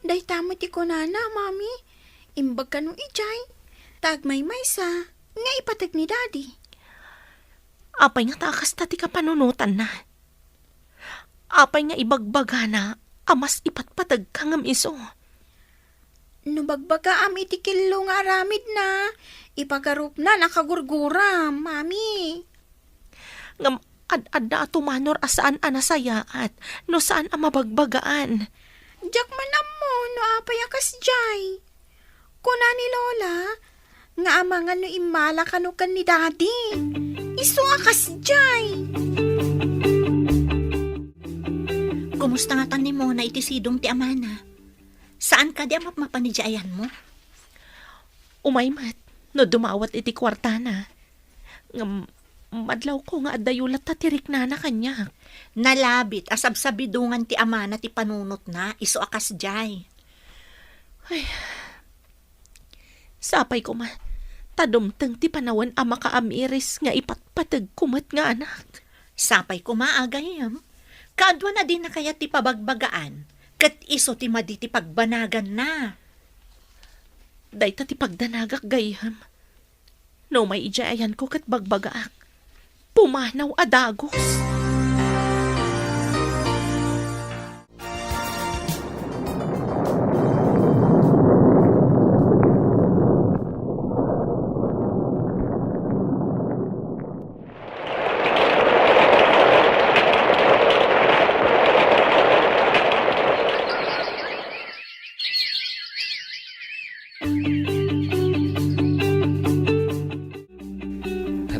Dayta met ti kunana, Mami. Imbag kano idiay, ta agmaymaysa nga ipateg ni Daddy. Apay ngata a kasta ti kapanunotanna? Apay nga ibagbagana a mas ipatpategka ngem isu? No bagbagaam iti kello nga aramidna, ipagarupna a kagurguram, Mami. Ngem ad-adda a tumanor a saan a nasayaat no saan a mabagbagaan. Diak man ammo no apay a kasdiay. Kuna ni Lola nga amangan no immala kano ken ni Daddy. Isu a kasdiay. Kumusta ngatan ni Mona iti sidong ti amana? Saan kadi a mapmapan idiay ayanmo? Umay met no dumawat iti kuartana. Ngem, madlawko nga addayo latta ti riknana kaniak. Nalabit a sabsabidongan ti amana ti panunotna, isu a kasdiay. Ay, sapay koma, ta dumteng ti panawen a makaamiris nga ipatpategko met nga anak. Sapay koma, agayem. Kaduana dina kayat ti pabagbagaan, ket isu ti madi ti pagbanaganna. Dayta ti pagdanagak, gayyem. No umay idiay ayanko ket bagbagaak, pumanaw a dagus.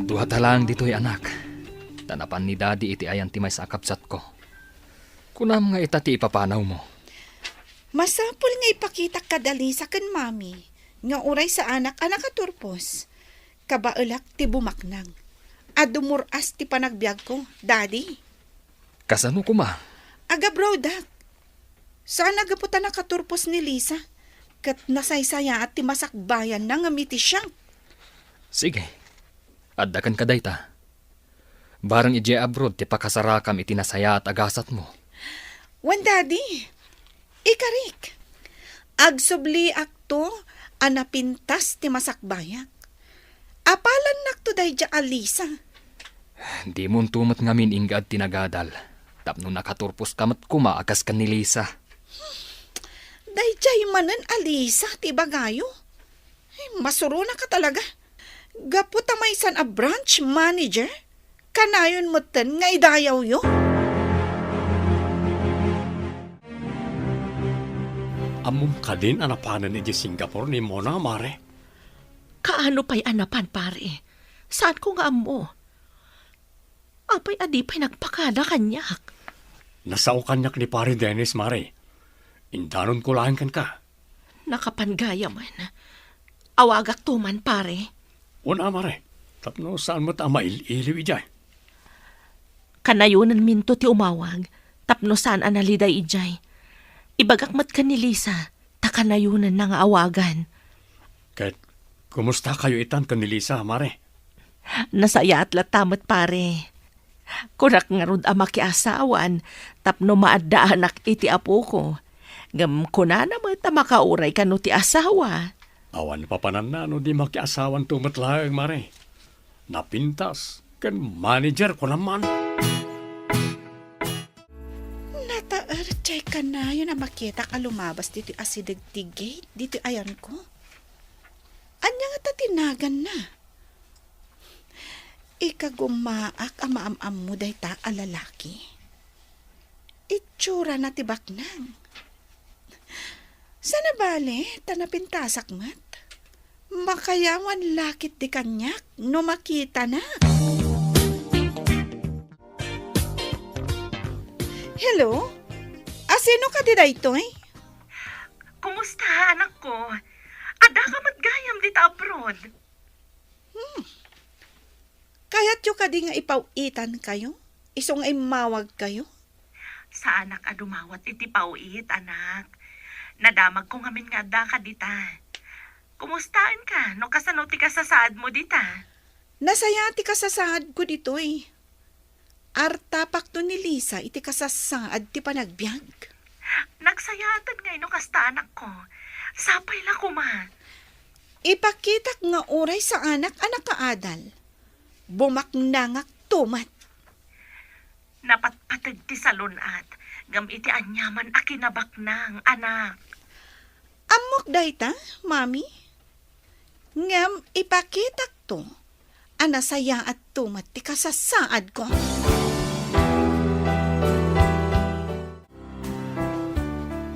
Dua ta laeng ditoy, anak. Ta napan ni Daddy iti ayan ti maysa a kabsatko. Kunam nga ita ti ipapanawmo. Masapul nga ipakitak kada Lisa ken Mami nga uray saanak a nakaturpos. Kabaelak ti bumaknang a dumur-as ti panagbiagko, Daddy. Kasano koma? Agabroadak. Saan a gapu ta nakaturpos ni Lisa, ket nasaysayaat ti masakbayanna ngem iti siak. Sige. Adda kenka dayta. Bareng idiay abroad ti pakasarakam iti nasayaat a gasatmo. Wen, Daddy, ikarik. Agsubliakto a napintas ti masakbayak. Apalannakto daydiay a Lisa. Dimonto met ngamin inggad ti nagadal tapno nakaturposka met koma a kas ken ni Lisa. Daydiay manen a Lisa ti ibagayo? Ay, masuronaka talaga. Gapu ta maysan a branch manager, kanayon metten nga idayawyo? Ammom kadin a napanen idiay Singapore ni Mona, Mare? Kaano pay a napan, pare? Saanko nga ammo. Apay a di pay nagpakada kaniak? Nasao kaniak ni Pare Dennis, Mare. Indanonko laeng kenka. Nakapan gayam. Awagakto man, pare. Una, Mare. Tapno saan met a mail-iliw idiay. Kanayonenminto ti umawag tapno saan a naliday idiay. Ibagak met ken ni Lisa ta kanayonenna nga awagan. Ket kumustakayo itan ken ni Lisa, Mare? Nasayaat latta met, pare. Kunak ngarud a makiasawan tapno maaddaanak iti apoko. Ngem kunana met a makauray kano ti asawa. Awan papananna no di makiasawanto met laeng, Mare. Napintas ken manager ko naman. Nataer ti kanayon a makitak a lumabas ditoy asideg ti gate ditoy ayanko. Ania ngata ti naganna? Ikagumaak a maam-ammo dayta a lalaki. Itsurana ti baknang. Saan a bale ta napintasak met? Makayawan la ketdi kaniak no makitanak. Hello? Asino kadi daytoy? Kumusta, anakko? Addaka met gayam dita abroad? Hmm. Kayatyo kadi nga ipaw-itankayo? Isu nga immawagkayo? Saanak a dumawat iti paw-it, anak. Nadamagko ngamin nga addaka dita. Kumustaenka no kasano ti kasasaadmo dita? Nasayaat ti kasasaadko ditoy. Artapakto ni Lisa iti kasasaad ti panagbiag. Nagsayaatan ngay no kasta, anakko. Sapay la koma. Ipakitak nga uray saanak a nakaadal. Bumaknangakto met. Napatpateg ti salun-at, ngem iti aniaman a kinabaknang, anak. Ammok dayta, Mami. Ngem ipakitakto a nasayaatto met ti kasasaadko.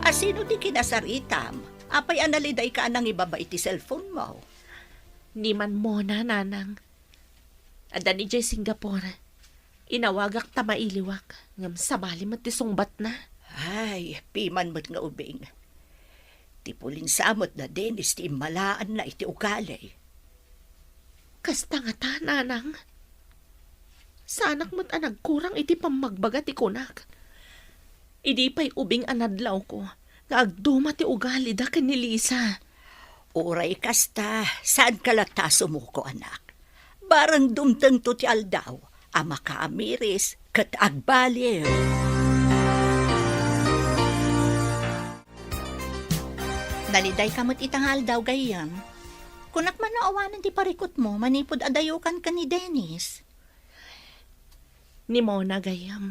Asino ti kinasaritam? Apay a nalidayka a nangibaba iti cellphone mo? Ni Manmona, nanang. Adda ni jay Singapore. Inawagak ta mailiwak, ngem sabali met ti sungbatna. Ay, piman met nga ubing. Ti pulinsa met da Dennis ti immalaanna iti ugali. Kasta ngata, nanang. Saanak met a nagkurang iti pammagbaga ti kunak. Idi pay ubing a nadlawko nga agduma ti ugalida ken ni Lisa. Uray kasta, saanka latta a sumuko, anak. Barang dumtengto ti aldaw a makaamiris ket agbaliw. Nalidayka met ita nga aldaw, gayyem. Kunak man no awanen ti parikutmo manipud adayokan ken ni Dennis. Ni Mona, gayyem,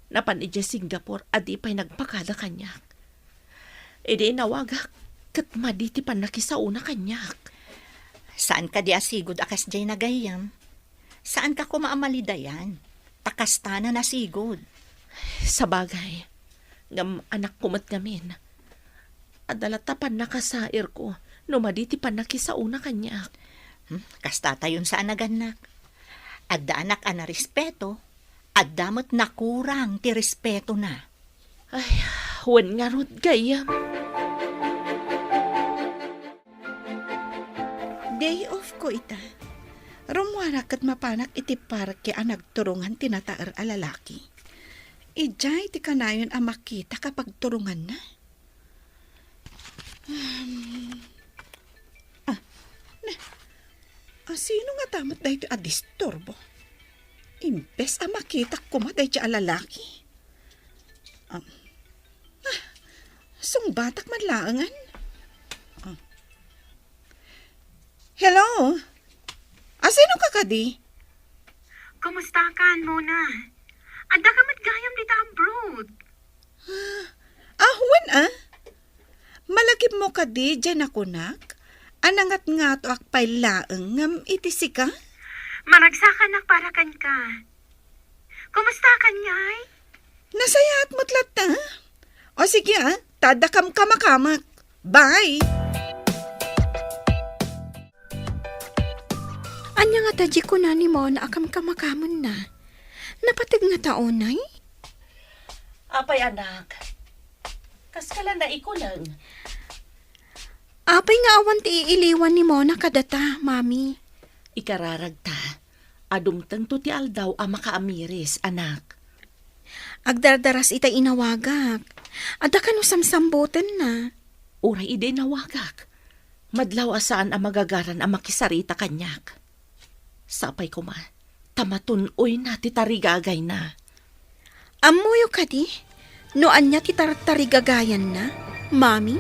napan idiay Singapore a di pay nagpakada kaniak. Idi inawagak, ket madi ti pannakisaona kaniak. Saan kadi a sigud a kasdiay na, gayyem? Saanka koma a malidayan, ta kastana nasigud. Sabagay, ngem anakko met ngamin. Adda latta pannakasairko no madi ti pannakisaona kaniak. Hmm, kastatayon sa a nagannak. Adda anak a narespeto, adda met nakurang ti respetona. Ay, wen ngarud, gayyem. Day off ko ita. Rummuarak ket mapanak iti parke a nagturongan ti nataer a lalaki. Idiay ti kanayon a makitak a pagturonganna. Um, ah, na, asino ngata met daytoy a disturbo? Imbes a makitak koma daydiay a lalaki. Um, ah, sungbatak man laengen. Ah. Hello? Asino ka kadi? Kumusta ka, Mona? Adda ka met gayam dita abroad? Ah, wen a? Malagipmo kadi diay nakunak a nangatngatoak pay laeng ngem iti sika? Maragsakanak para kenka. Kumusta ka ngay? Nasayaat met latta. O sige, ah, ta adda kamkamakamak. Bye! Ania ngata diay kuna ni Mona a kamkamakamenna? Napateg ngata unay? Apay, anak, kaska la naikuleng? Apay nga awan ti iiliwan ni Mona kadata, Mami? Ikararagta a dumtengto ti aldaw a makaamiris, anak. Agdardaras ita inawagak. Adda kano samsambutenna? Uray idi inawagak, madlaw a saan a magagaran a makisarita kaniak. Sapay koma ta matun-oyna ti tarigagayna. Ammoyo kadi no ania ti tartarigagayanna, Mami?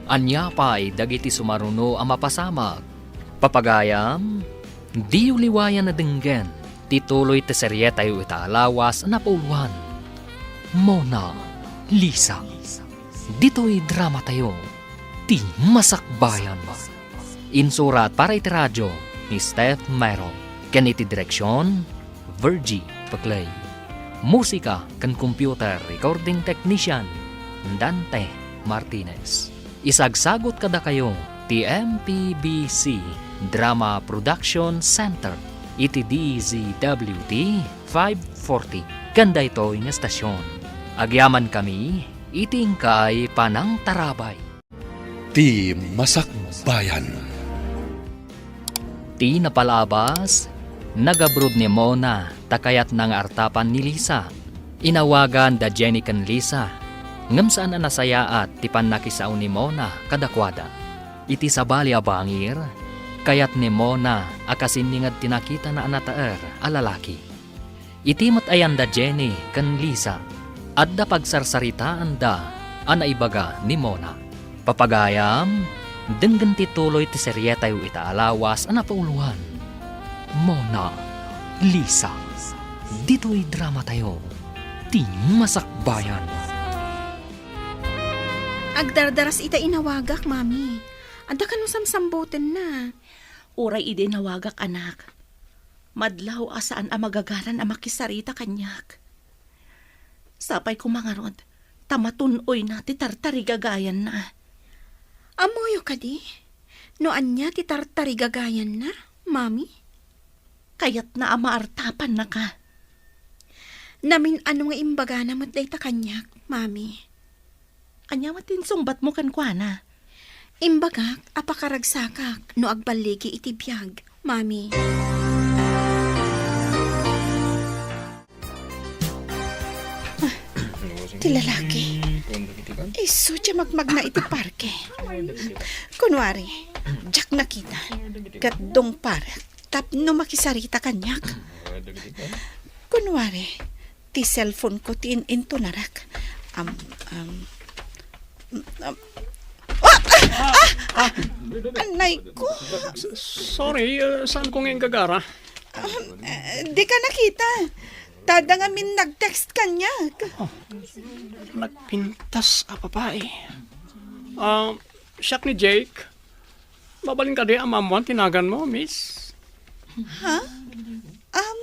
Ania pay dagiti sumaruno a mapasamak? Papagayam, diyo liwayan a denggen ti tuloy ti serietayo ita a lawas a napauluan, Mona Lisa. Ditoy dramatayo, Ti Masakbayan. Insurat para iti radio ni Steph Mero, ken iti direksion, Virgie Peclay. Musika ken computer recording technician, Dante Martinez. Isagsagut kadakayo ti M P B C Drama Production Center iti D Z W T five forty ken daytoy nga estasion. Agyamankami iti inkay panangtarabay. Ti Masakbayan. Ti napalabas, nagabroad ni Mona ta kayatna nga artapan ni Lisa. Inawagan da Jenny ken Lisa, ngem saan a nasayaat ti pannakisao ni Mona kadakuada. Iti sabali a bangir, kayat ni Mona a kasinginged ti nakitana a nataer a lalaki. Iti met ayan da Jenny ken Lisa, adda pagsarsaritaanda a naibaga ni Mona. Papagayam, denggen ti tuloy ti serietayo ita a lawas a napauloan. Mona, Lisa, ditoy dramatayo, Ti Masakbayan. Agdardaras ita inawagak, Mami. Adda kano samsambutenna? Uray idi inawagak, anak. Madlaw a saan a magagaran a makisarita kaniak. Sapay koma ngarud, ta matun-oyna ti tartarigagayanna. Ammoyo kadi? No ania ti tartarigagayanna, Mami? Kayatna a maartapannaka. Namin-ano nga imbagana met dayta kaniak, Mami. Ania met ti insungbatmo kenkuana? Imbagak a pakaragsakak no agballigi iti biag, Mami. Ah, ti lalaki. Isu ti magmagna iti parke. Kunuari, diak nakita. Ket dungparek tapno makisarita kaniak. Kunuari, ti cellphone ko ti in-, intunarak. Am, am, am, ah! Ah! Ah! Anay ko! S-, sorry, uh, saan ko nga inggagara? Um, eh, di ka nakita. Tada ngamin nag-text kaniak. Oh, nagpintas a babae. Ah, siak ni Jake. Mabalin kadi a maammoan ti naganmo, miss? Ha? Um,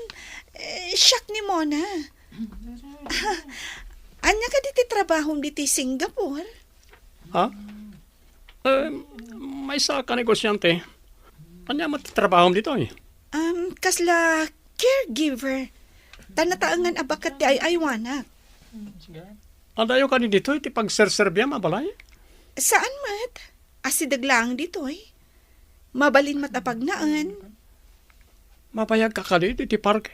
eh, siak ni Mona. Ania kadi ti trabahom ditoy Singapore? Ha? Eh, maysa ka negosyante. Ania met ti trabahom ditoy? Um, kasla caregiver. Ta nataengan a baket ti ay-aywanak. Adayo kadi ditoy ti pagserserbiam a balay? Saan met. Asideg laeng ditoy. Mabalin met a pagnaen. Mabayagka kadi ditoy parke?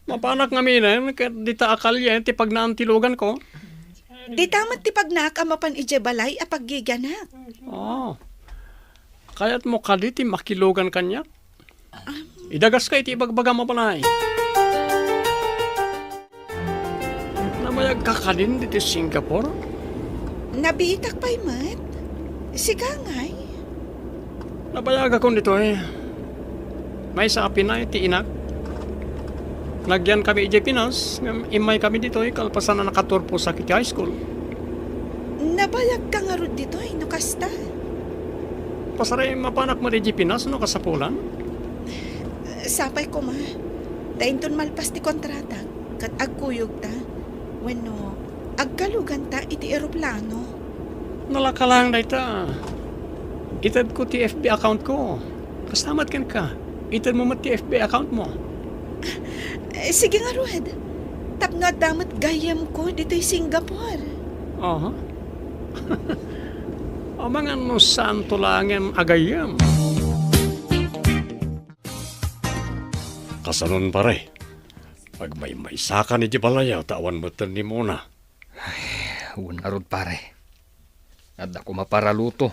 Mapanak ngaminen ket dita a kalien ti pagnaan ti luganko. Dita met ti pagnaak a mapan idiay balay a paggigianak. Oh. Kayatmo kadi ti makilugan kaniak? Idagaska iti ibagbagam a balay. Nabayagka kadin ditoy Singapore? Nabiitak pay met. Sika ngay? Nabayagakon ditoy. Maysa a pinay ti inak. Nagyan kami idiay Pinas, ngem immay kami ditoy kalpasan a nakaturposak iti high school. Nabayagka ngarud ditoy no kasta? Pasarem, mapanak met idiay Pinas no kasapulan. Sapay koma, ta inton malpas ti kontratak, ket agkuyogta, wenno agkaluganta iti eroplano. Nalaka laeng dayta. Itedko ti F B account ko. Kasta met kenka. Itedmo met ti F B account mo. Eh, sige ngarud. Tapno adda met gayyemko ditoy Singapore. Aha. Amangan no saanto laengen a gayyem. Kasanon, pare? Agmaymaysakan idiay balayaw ta awan metten ni Mona. Ay, wen ngarud, pare. Adda koma para luto,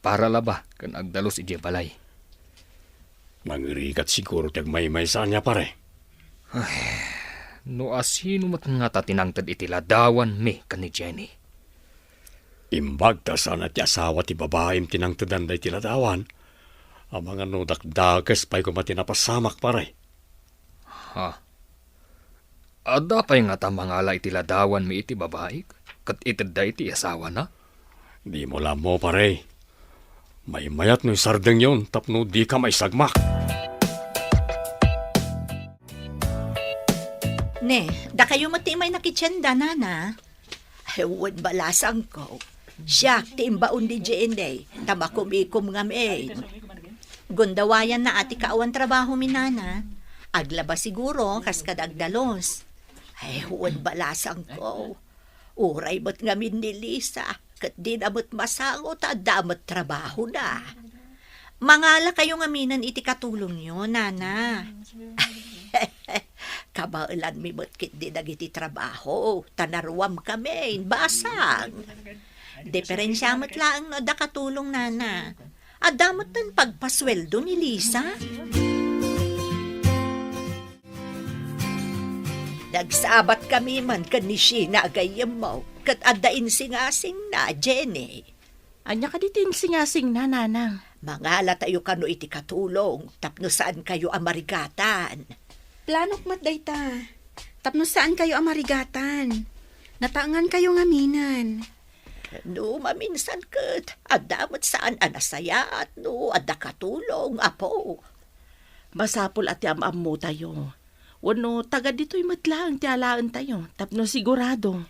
para laba, ken agdalus idiay balay. Nangirigat siguro ti agmaymaysa ania, pare. Ay, no asino met ngata ti nangted iti ladawanmi ken ni Jenny? Imbag ta saan a ti asawa ti babaim ti nangtedan daydi ladawan, amangan no dakdakes pay koma ti napasamak, pare. Ha? Adda pay ngata mangala iti ladawanmi iti babaik, ket itedda iti asawana? Dimo la ammo, pare. Maymayat no isardengyon tapno dika maisagmak. Ne, dakayo met ti imayna iti tienda, nana? Ay, wen, balasangko. Siak ti imbaon ni Jenny, ta makumikom ngamin. Gundawayanna a ti kaawan trabaho mi, nana. Aglaba siguro, kas kad agdalus. Ay, wen, balasangko. Uray met ngamin ni Lisa, ket dina met masango ta adda met trabahona. Mangalakayo ngaminen iti katulongyo, nana. Kabaelanmi met ketdi dagiti trabaho, ta naruamkami, basang. Diferensia met laeng no adda katulong, nana. Adda met ten pagpasueldo ni Lisa. Nagsabatkami man ken ni Sheena a gayyemmo, ket adda insingasingna, Jenny. Ania kadi ti insingasingna, nanang? Mangalatayo kano iti katulong tapno saankayo a marigatan. Planok met dayta. Tapno saankayo a marigatan. Nataengankayo ngaminen. No maminsan ket, adda met saan a nasayaat no adda katulong, apo. Masapul a ti am-ammotayo. Wenno, taga ditoy met laeng ti alaentayo, tapno sigurado.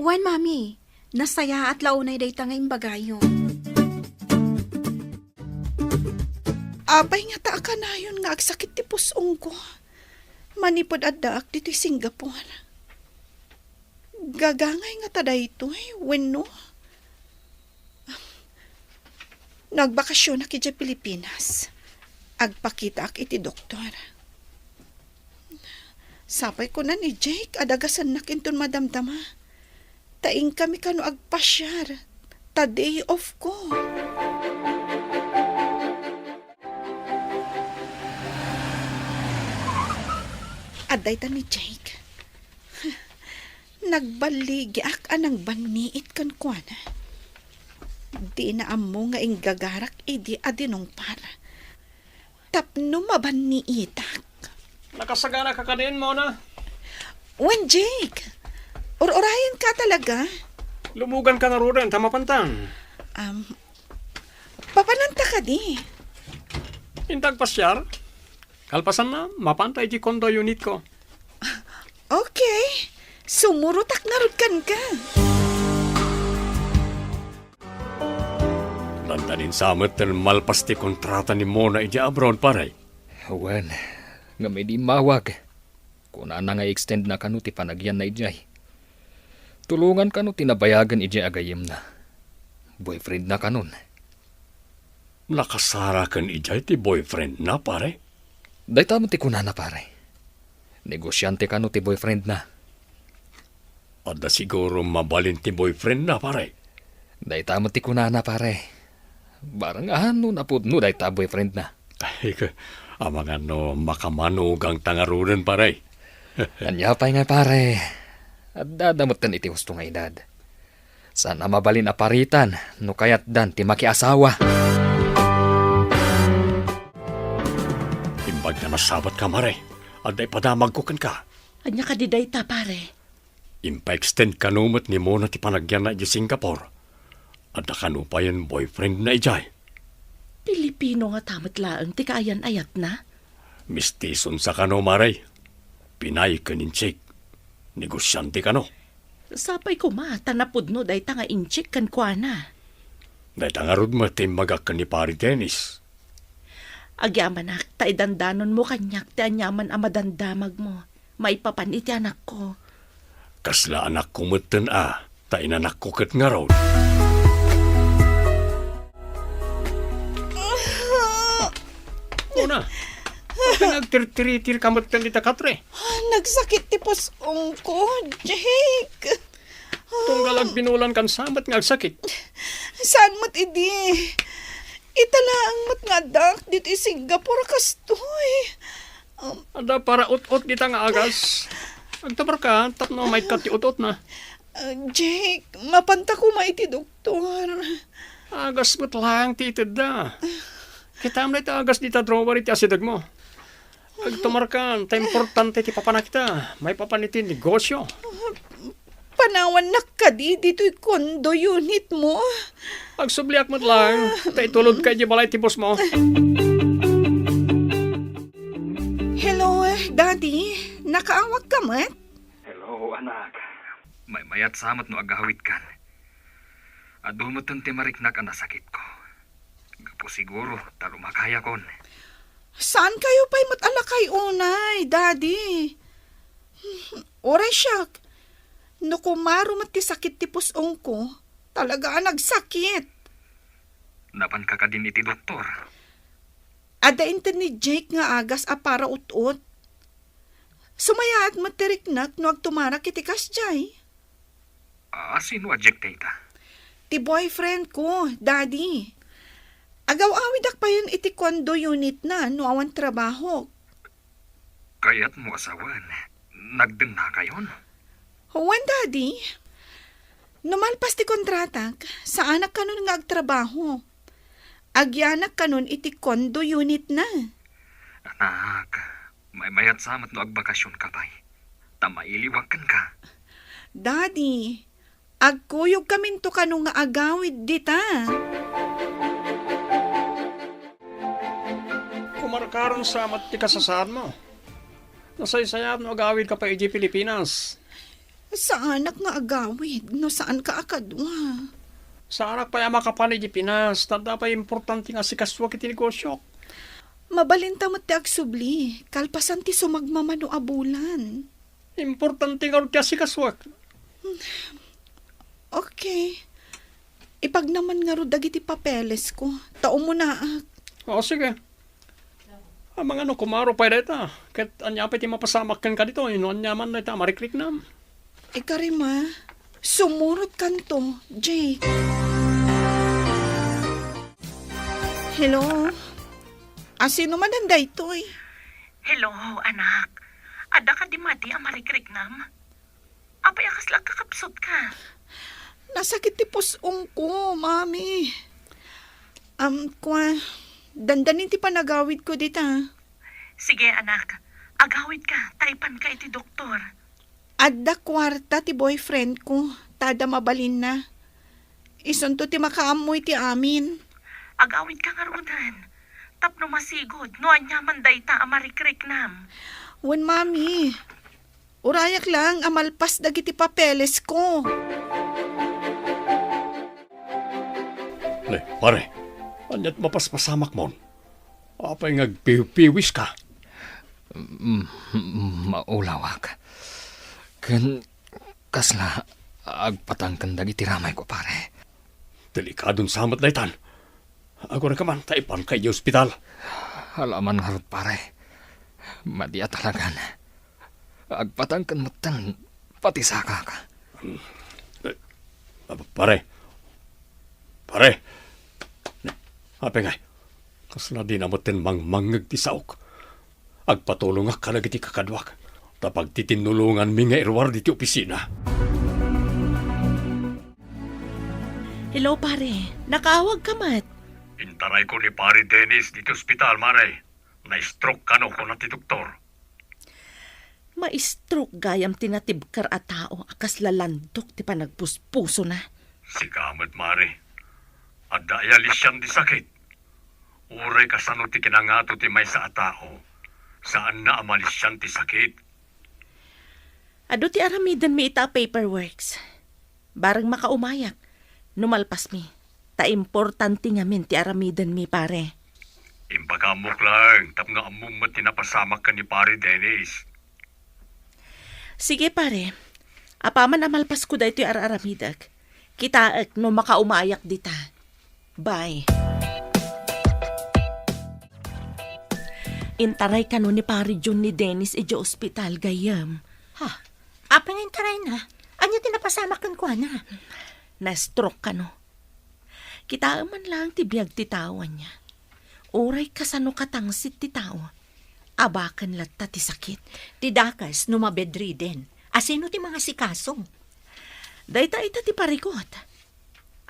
Wen, Mami, nasayaat la unay dayta nga imbagayo. Apay ngata a kanayon nga agsakit ti pus-ongko? Manipud addaak ditoy Singapore. Gagangay ngata daytoy, wenno? No agbakasionak idiay Pilipinas, agpakitaak iti doktor. Sapay kuna ni Jake a dagasennak inton madamdama. Ta inkami kano agpasiar, ta day off ko. Adda ita ni Jake. Nagballigiak a nangbanniit kenkuana. Dina ammo nga inggagarak idi a dinungpar. Tapno mabanniitak. Nakasaganaka kadin, Mona? Wen, Jake. Ur-urayenka talaga. Lumuganka ngaruden ta mapantan. Um, papananta kadi? Inta agpasiar? Kalpasanna, mapanta iti condo unit ko. Okay. Sumurotak ngarud kenka. Dandanin sa met ten malpas ti kontrata ni Mona idiay abroad, pare. Wen, ngem idi immawag, kunana nga i-extend na kano ti panagyanna idiay. Tulongan kano ti nabayagen idiay a gayyemna. Boyfriend na kanon. Nakasaraken idiay ti boyfriend na, pare? Dayta met ti kunana, pare. Negosiante kano ti boyfriend na. Adda siguro mabalin ti boyfriend na, pare. Dayta met ti kunana, pare. Barang a no napudno dayta boyfriend na. Ay, amangan no makamanugang ta ngaruden, pare. Ania pay nga, pare? Adda da met ten iti husto nga edad. Saan a mabalin a paritan no kayatdan ti makiasawa. Imbag nga nasabat ka, mare, adda ipadamagko kenka. Ania kadi dayta, pare? Impa-extend kano met ni Mona ti panagyanna idiay Singapore. Adda kano payen boyfriend na idiay. Pilipino ngata met laeng ti kaayan-ayatna? Mistison sa kano, mare. Pinay ken Intsik. Negosiante kano. Sapay koma ta napudno dayta nga Intsik kenkuana. Dayta ngarud met ti imbagak ken ni Pari Dennis. Agyamanak ta idandanonmo kaniak ti aniaman a madamdamagmo maipapan iti anakko. Kasla anakko metten a, ta inanakko ket ngarud. Mona, apay nga agtirtiritirka metten dita katre? Nagsakit ti pus-ongko, Jake. Tunggal agbinulankan sa met nga agsakit. Saan met idi? Ita laeng met nga addaak ditoy Singapore kastoy. Um, Adda para ut-ot dita nga agas. Agtumarka tapno maikkat ti ut-otna. Ah, Jake, mapanta koma iti doktor. Agas met laeng ti itedda. Kitaem dayta agas dita drawer iti asidegmo. Agtumarkan, ta importante ti papanak ita. Maipapan iti negosio. Panawannak kadi ditoy condo unit mo? Agsubliak met laeng, ta itulodka idiay balay ti boss mo. Hello, Daddy. Nakaawag ka met? Hello, anak. Maymayat sa met no agawidkan. Adu metten ti mariknak a nasakitko. Gapu siguro ta lumakayakon. Saan kayo pay met a lakay unay, Daddy? Uray siak, no kumaro met ti sakit ti pus-ongko, talaga a nagsakit. Napanka kadin iti doktor? Adda inted ni Jake nga agas a para ut-ot. Sumayaat met ti riknak no agtumarak iti kasdiay. A, sino a Jake dayta? Ti boyfriend ko, Daddy. Agaw-awidak payen iti condo unit na no awan trabahok. Kayatmo a sawen, nagdennakayon? Wen, Daddy. No malpas ti kontratak, saanak kanon nga agtrabaho. Agyanak kanon iti condo unit na. Anak, maymayat sa met no agbakasionka pay. Ta mailiwak kenka. Daddy, agkuyogkaminto kano nga agawid dita. Kumarkaron sa met ti kasasaadmo. Nasaysayaat no agawidka pay idiay Pilipinas. Saanak nga agawid no saanka a kadua. Saanak pay a makapan idiay Pinas, ta adda pay importante nga asikasuak iti negosiok. Mabalinta met ti agsubli, kalpasan ti sumagmamano a bulan. Importante ngarud ti asikasuak. Okay. Ipagnaman ngarud dagiti papelesko, ta umunaak. O, sige. Amangan no kumaro pay dayta, ket ania pay ti mapasamak kenka ditoy no aniaman dayta a marikriknam? Ikarima, sumurotkanto, Jake. Hello? Asino manen daytoy? Hello, anak. Adda kadi madi a marikriknam? Apay a kasla agkakapsutka? Nasakit ti pus-ongko, Mami. Am, kua, dandanin ti panagawidko dita. Sige, anak. Agawidka, ta ipanka iti doktor. Adda kuarta ti boyfriendko, ta adda mabalinna. Isunto ti makaammo iti amin. Agawidka ngaruden, tapno masigud no aniaman dayta a marikriknam. Wen, Mami. Urayak laeng a malpas dagiti papelesko. Ne, pare, ania't mapaspasamakmon? Apay nga agpiwpiwiska? Mm, mm, maulawak. Ken kasla agpatangken dagiti ramayko, pare. Delikadon sa met daytan. Agurayka man ta ipanka idiay ospital. Alaman ngarud, pare. Madi a talagan. Agpatangken metten pati sakak. Eh, ah, pare. Pare. Apay ngay? Kasla dina metten mangmangngeg ti saok. Agpatulongak kadagiti kakaduak, ta pagtitinnulonganmi nga iruar diti opisina. Hello, pare. Nakaawag ka met? Intarayko ni Pare Dennis diti ospital, mare. Na-stroke kano, kuna ti doktor. Ma-stroke gayam ti natibker a tao a kasla landok ti panagpuspusona. Sika met, mare. Adda aya lisian ti sakit? Uray kasano ti kinangato ti maysa a tao, saanna a malisian ti sakit. Adu ti aramidenmi ita a paperworks. Bareng makaumayak no malpasmi, ta importante ngamin ti aramidenmi, pare. Impakaamok laeng tapno ammom met ti napasamak ken ni Pare Dennis. Sige, pare. Apaman a malpasko daytoy ar-aramidek, kitaek no makaumayak dita. Bye. Intaray kano ni Pare Jun ni Dennis idiay ospital, gayyem. Ha? Apay nga intarayna? Ania ti napasamak kenkuana? Na-stroke kano. Kitaem man laeng ti biag ti tao, ania. Uray kasano katangsit ti tao, abaken latta ti sakit. Ti dakes no mabedriden, asino ti mangasikaso? Dayta ita ti parikut.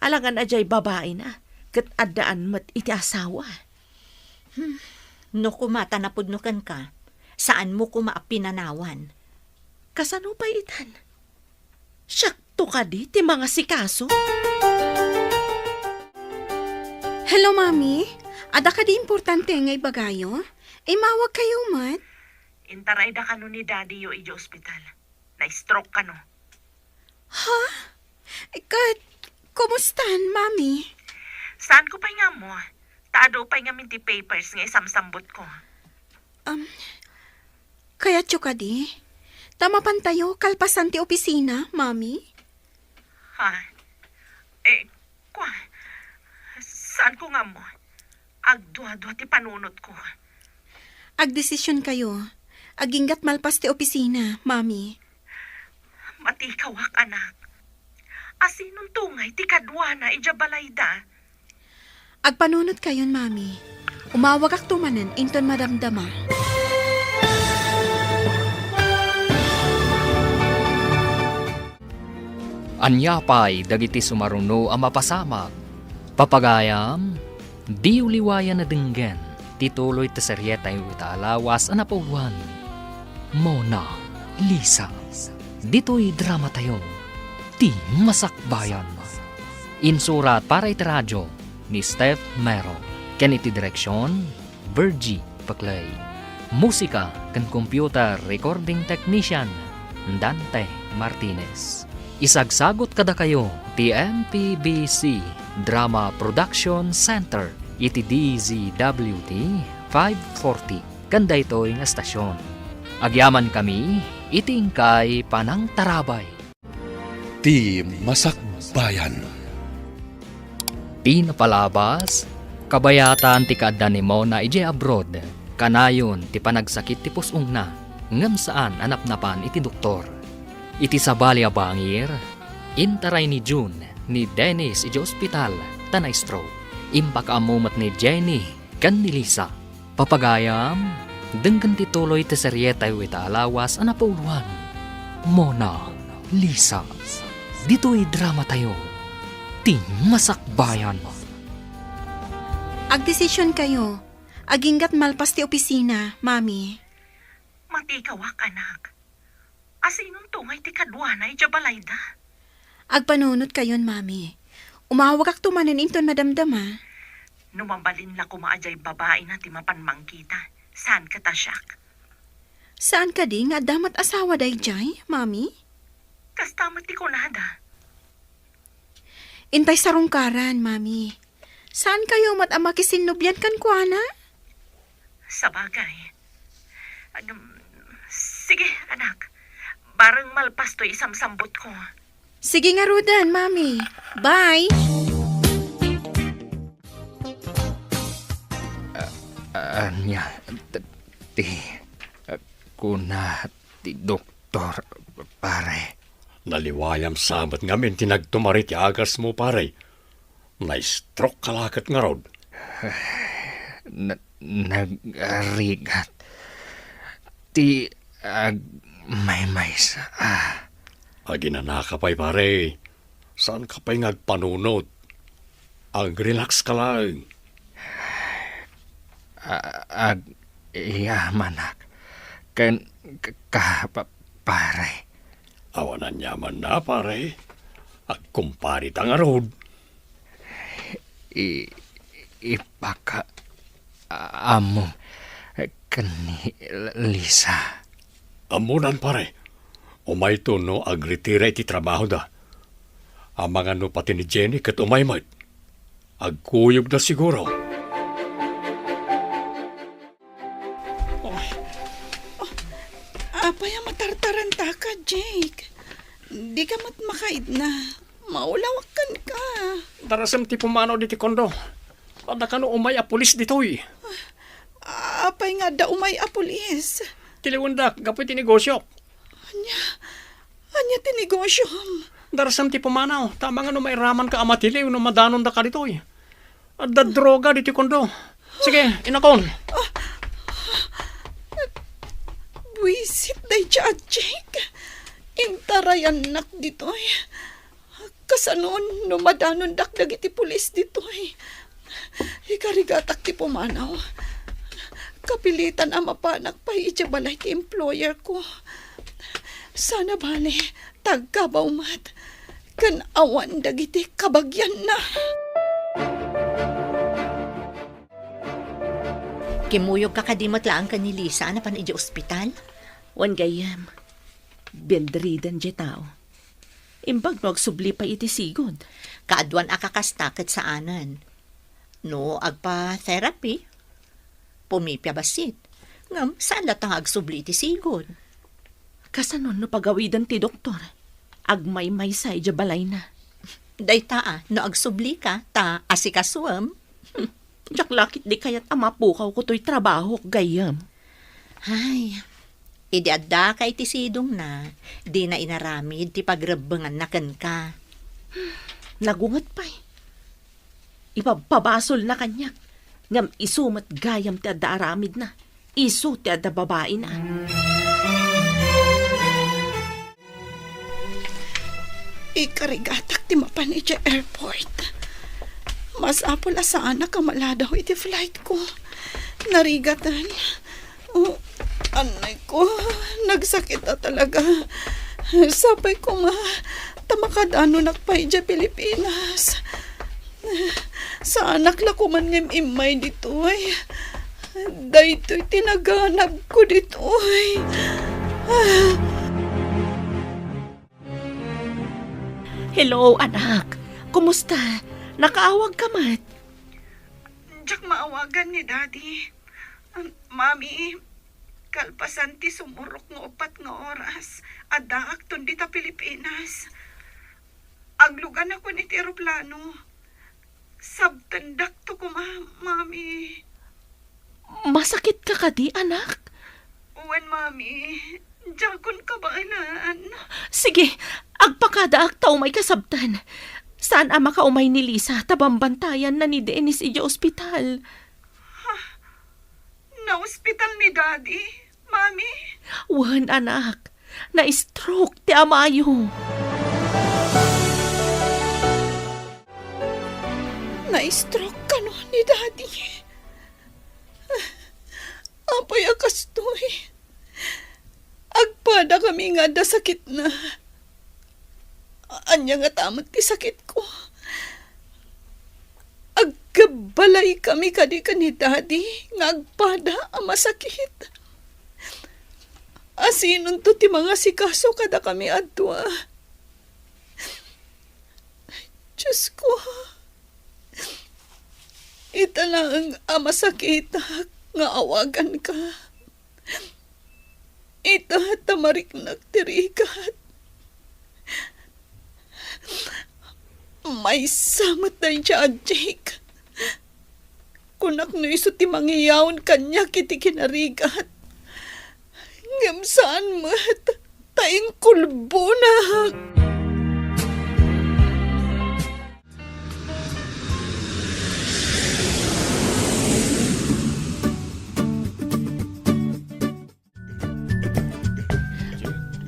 Alangan a diay babaina, ket addaan met iti asawa. Hmm, no koma ta napudno kenka, saanmo koma a pinanawan. Kasano pay itan? Siak kadi ti mangasikaso? Hello, Mami. Adda kadi importante nga ibagayo? Imawag kayo met? Intarayda kano ni Daddy-yo idiay ospital. Na-stroke kano. Ha? Ket, kumustan, Mami? Saan ko pay nga ammo? Ta adu pay ngamin ti papers nga isamsambot ko. Um, kayatyo kadi? Ta mapantayo kalpasan ti opisina, Mami? Ha? Eh, kwa, saan ko nga ammo? Agdua-dua ti panunot ko. Agdesisyon kayo. Aginggat malpas ti opisina, Mami. Matikawak, anak. Asinon tungay ti kaduana idiay balayda? Agpanunot kayon, Mami. Umawagakto manen inton madamdama. Ania pay dagiti sumaruno a mapasamak? Papagayam, diyo liwayan a denggen ti tuloy ti serietayo ita a lawas a napauluan, Mona Lisa. Ditoy dramatayo, Ti Masakbayan. Insurat para iti radio ni Steph Mero, ken iti direksyon, Virgie Paclay. Musika ken computer recording technician, Dante Martinez. Isagsagut kadakayo ti M P B C Drama Production Center iti D Z W T five forty ken daytoy nga estasyon. Agyamankami iti inkay panangtarabay. Ti Masakbayan. Ti napalabas, kabayatan ti kaadda ni Mona idiay abroad, kanayon ti panagsakit ti pus-ongna, ngem saan a napnapan iti doktor. Iti sabali a bangir, intaray ni June ni Dennis idiay ospital ta na-stroke. Impakaammo met ni Jenny ken ni Lisa. Papagayam, denggen ti tuloy ti serietayo ita a lawas a napauluan, Mona Lisa. Ditoy dramatayo, Ti Masakbayan. Agdesisyon kayo. Aginggat malpas ti opisina, Mami. Matikawak, anak. Asinon tungay ti kaduana idiay balayda? Agpanunot kayon, Mami. Umawagakto manen inton madamdama. No mabalin la koma a diay babaina ti mapan mangkita, saan ket a siak? Saan kadi nga adda met asawa daydiay, Mami? Kasta met ti kunada. Intay sarungkaran, Mami. Saan kayo met a makisinnublian kenkuana? Sabagay. Agam, sige, anak. Bareng malpas toy isamsambot ko. Sige ngaruden, Mami. Bye! Ah, ania, t-, ti, ah, kuna ti doktor, pare. Naliwayam sa met ngamin ti nagtumari ti agasmo, pare. Na-stroke ka la ket ngarud. Na-, nagrigat ti agmaymaysa. Aginanaka pay, pare. Saan ka pay nga agpanunot? Ag-relax ka laeng. A-, agyamanak ken ka, pa-, pare. Awan aniamanna, pare. Agkumpare ta ngarud. I-, ipaka-, a-, ammo ken ni Lisa. Ammonan, pare. Umayto no agretira iti trabahoda. Amangan no pati ni Jenny ket umay met. Agkuyogda siguro. Oy. Oh, apay a matartarantaka, Jake? Dika met makaidna. Maulawak kenka. Darasem ti pumanaw ditoy kondo. Adda kano umay a pulis ditoy. Apay nga adda umay a pulis? Tiliwendak gapu iti negosiok. Ania? Ania ti negosiom? Darasem ti pumanaw, ta amangan no mairamanka a matiliw no madanondaka ditoy. Adda droga ditoy kondo. Sige, inakon. Buisit daydiay a Jake. Intarayannak ditoy. Kasano no madanondak dagiti pulis ditoy? Ikarigatak ti pumanaw. Kapilitan a mapanak pay idiay balay ti employer ko. Sana bale, tagkabaw met. ken awan dagiti kabagianna. Kimmuyogka kadi met laeng ken ni Lisa a napan idiay ospital? Wen gayyem, bedridden diay tao. Imbag no agsubli pay iti sigud. Kaaduan a kakasta ket saanen. No agpa-therapy, pumipia bassit. Ngem saan latta nga agsubli iti sigud. Kasano no pagawiden ti doktor? Agmaymaysa idiay balayna. Dayta a, no agsublika, ta asikasuem. Diak la ketdi kayat a mapukawko toy trabahok, gayyem. Ay, idi addaka iti sidongna, dina inaramid ti pagrebbenganna kenka. Nagunget pay. Ipabpabasolna kaniak, ngem isu met gayam ti adda aramidna. Isu ti adda babaina. Ikarigatak ti mapan idiay airport. Masapul a saanak a maladaw iti flight ko. Narigaten. Oh, anay ko, nagsakit a talaga. Sapay koma, ta makadanonak pay idiay Pilipinas. Saanak la koman nga im-immay ditoy. Daytoy ti naganabko ditoy. Hello, anak. Kumusta? Nakaawagka met? Diak maawagan ni Daddy. Um, Mami, kalpasan ti sumurok nga upat nga oras, addaakton dita Pilipinas. Agluganakon iti eroplano. Sabtendakto koma, Mami. Masakitka kadi, anak? Wen, Mami. Diakon kabaelan. Sige, agpakadaak ta umayka sabten. Saan a makaumay ni Lisa ta bambantayanna ni Dennis idiay ospital. Ha? Naospital ni Daddy? Mami? Wen, anak. Na-stroke ti amayo. Na-stroke kano ni Daddy? Apay a kastoy? Agpadakami nga adda sakitna. Ania ngata met ti sakitko? Agkabbalaykami kadi ken ni Daddy nga agpada a masakit. Asinonto ti mangasikaso kadakami a dua? Diosko, ita laeng a masakitak nga awaganka. Ita ta mariknak ti rigat. Maysa met daydiay a Jake. Kunak no isu ti mangiyaon kaniak iti kinarigat. Ngem saan met, ta inkulbonak.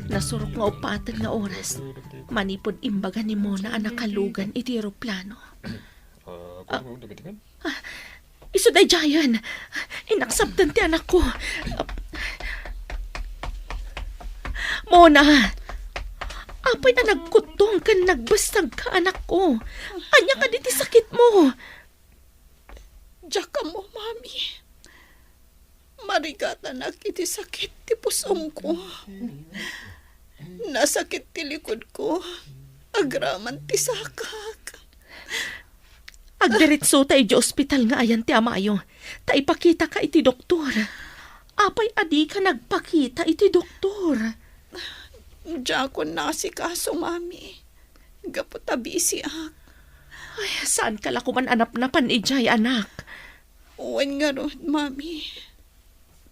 Nasurok nga upaten nga oras manipud imbaga ni Mona a nakalugan iti eroplano. Ah, isu daydiayen. Inaksabten ti anakko. Mona, apay a nagkuttong ken nagbessagka, anakko? Ania kadi ti sakitmo? Diak ammo, Mami. Marigatanak iti sakit ti pusongko. Nasakit ti likudko agraman ti sakak. Agdiretsota idiay ospital nga ayan ti amayo, ta ipakitaka iti doktor. Apay a dika nagpakita iti doktor? Diakon naasikaso, Mami. Gapu ta bisiak. Ay, saanka la koman a napnapan idiay, anak. Wen ngarud, Mami.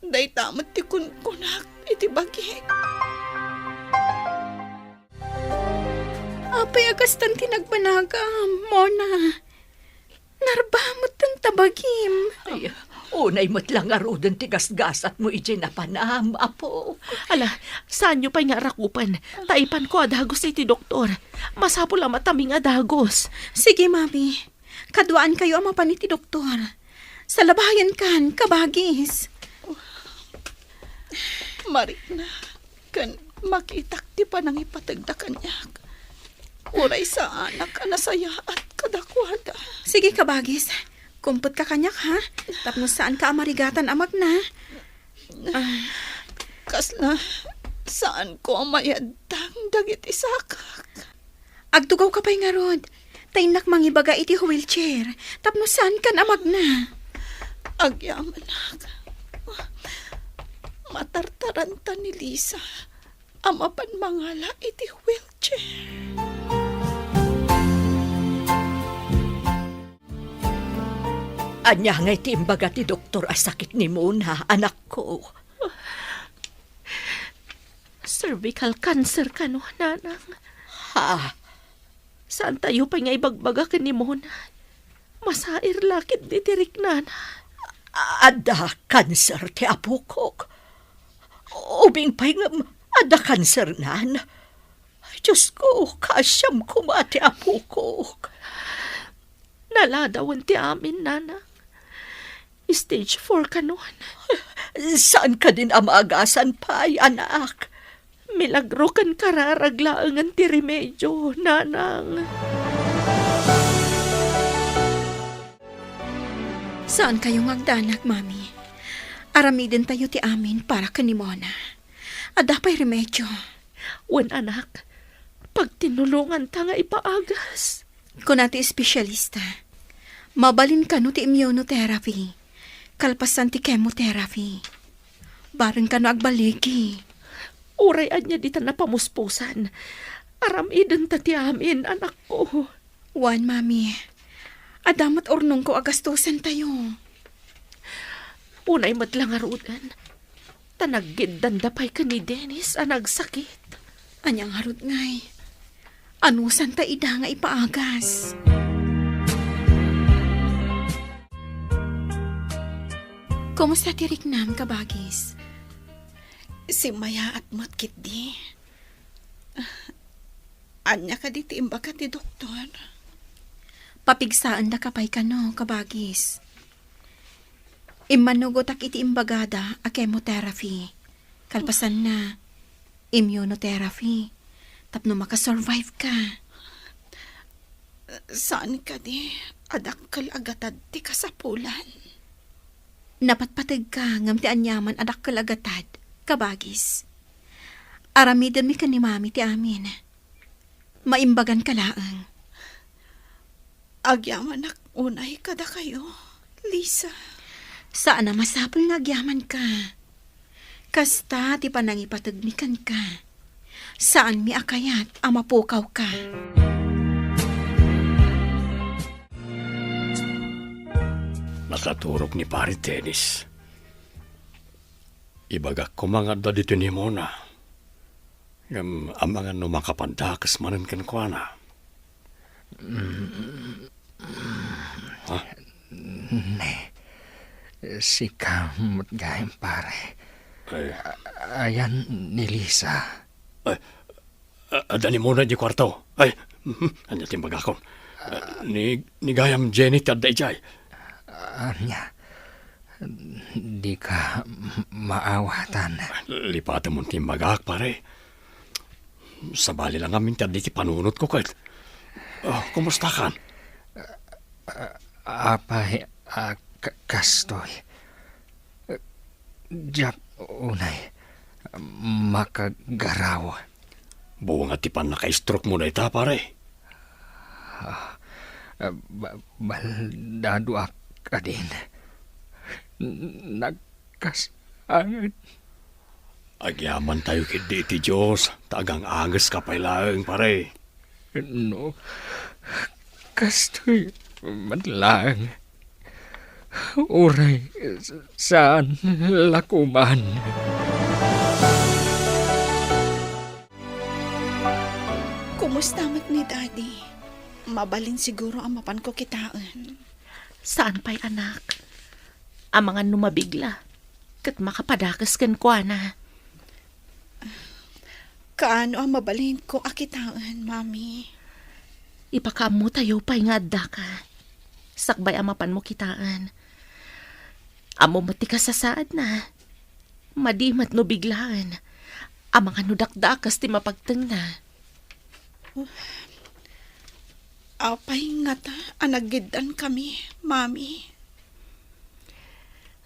Dayta met ti kunkunak iti bagik. Apay a kastan ti nagbanagam, Mona? Narbametten ta bagim. Ay, unay met la ngaruden ti gasgasatmo idiay napanam, Apo. Ala, saanyo pay nga arakupen. Ta ipanko a dagus iti doktor. Masapul a matami nga dagus. Sige, Mami. Kaduaankayo a mapan iti doktor. Salabayankan, kabagis. Marikna, ken makitak ti panangipategda kaniak. Uray saanak a nasayaat kadakuada. Sige, kabagis. Kumpetka kaniak, ha? Tapno saanka a marigatan a magna. Ah, Kasla, saanko a mayaddang dagiti sakak. Agtugawka pay ngarud. Ta innak mangibaga iti wheelchair. Tapno saankan a magna. Agyamanak. Matartaranta ni Lisa a mapan mangala iti wheelchair. Ania ngay ti imbaga ti doktor a sakit ni Mona, anakko? Cervical cancer kano, nanang. Ha? Saantayo pay nga ibagbaga ken ni Mona. Masair la ketdi ti riknana. Adda kanser ti apokok. Ubing pay ngem adda kansernan. Diosko, kaasiam koma ti apokok. Naladawen ti amin, nanang. Stage four kanon. Saan kadin a maagasan pay, anak? Milagro ken kararag laengen ti remedio, nanang. Saankayo nga agdanag, Mami. Aramidentayo ti amin para ken ni Mona. Adda pay remedio. Wen, anak, pagtinulonganta nga ipaagas. Kuna ti espesyalista, mabalin kano ti immunotherapy, kalpasan ti chemotherapy. Bareng kano agbaligi. Uray ania dita napamuspusan, aramidenta ti amin, anakko. Wen, Mami. Adda met urnongko a gastosentayo. Unay met la ngaruden, ta naggiddanda pay ken ni Dennis a nagsakit. Ania ngarud ngay? Anusanta ida nga ipaagas? Kumusta ti riknam, kabagis? Simmayaat met ketdi. Ania kadi ti imbaga ti doktor? Papigsaendaka pay kano, kabagis. Immanugotak iti imbagada a chemotherapy. Kalpasanna, immunotherapy. Tapno makasurvive ka. Saan kadi a dakkel a gatad ti kasapulan? Napatpategka ngem ti aniaman a dakkel a gatad, kabagis. Aramidenmi ken ni Mami ti amin. Maimbaganka laeng. Agyamanak unay kadakayo, Lisa. Saan a masapul nga agyamanka. Kasta ti panangipategmi kenka. Saanmi a kayat a mapukawka. Nakaturog ni Pare Dennis. Ibagak koma nga adda ditoy ni Mona. Ngem amangan no makapandakes manen kenkuana. Mm. Ha? Ne, sika met gayam, pare. Ay. A-, ayan ni Lisa. Ay, a-, adda ni Mona idiay kuarto. Ay, mhm, ania ti imbagakon? A, ni, ni gayam Jenny ti adda idiay. Ania? Dika maawatan. Lipatem ti imbagak, pare. Sabali la ngamin ti adda iti panunotko ket. Oh, kumustakan? Apay a ka-, kastoy? Diak unay makagaraw. Bunga ti pannaka-stroke mo dayta, pare. Ah, ba-, baldadoak kadin. Nagkasangit. Agyamantayo ketdi iti Dios, ta agang-angeska pay laeng, pare. No, kastoy met laeng. Uray saan la koman. Kumusta met ni Daddy? Mabalin siguro a mapanko kitaen. Saan pay, anak. Amangan no mabigla, ket makapadakes kenkuana. Kaano a mabalinko a kitaen, Mami? Ipakaammotayo pay nga addaka. Sakbay a mapanmo kitaen. Ammo met ti kasasaadna. Madi met no biglaen. Amangan no dakdakes ti mapagtengna. Apay ngata a naggiddan kami, Mami?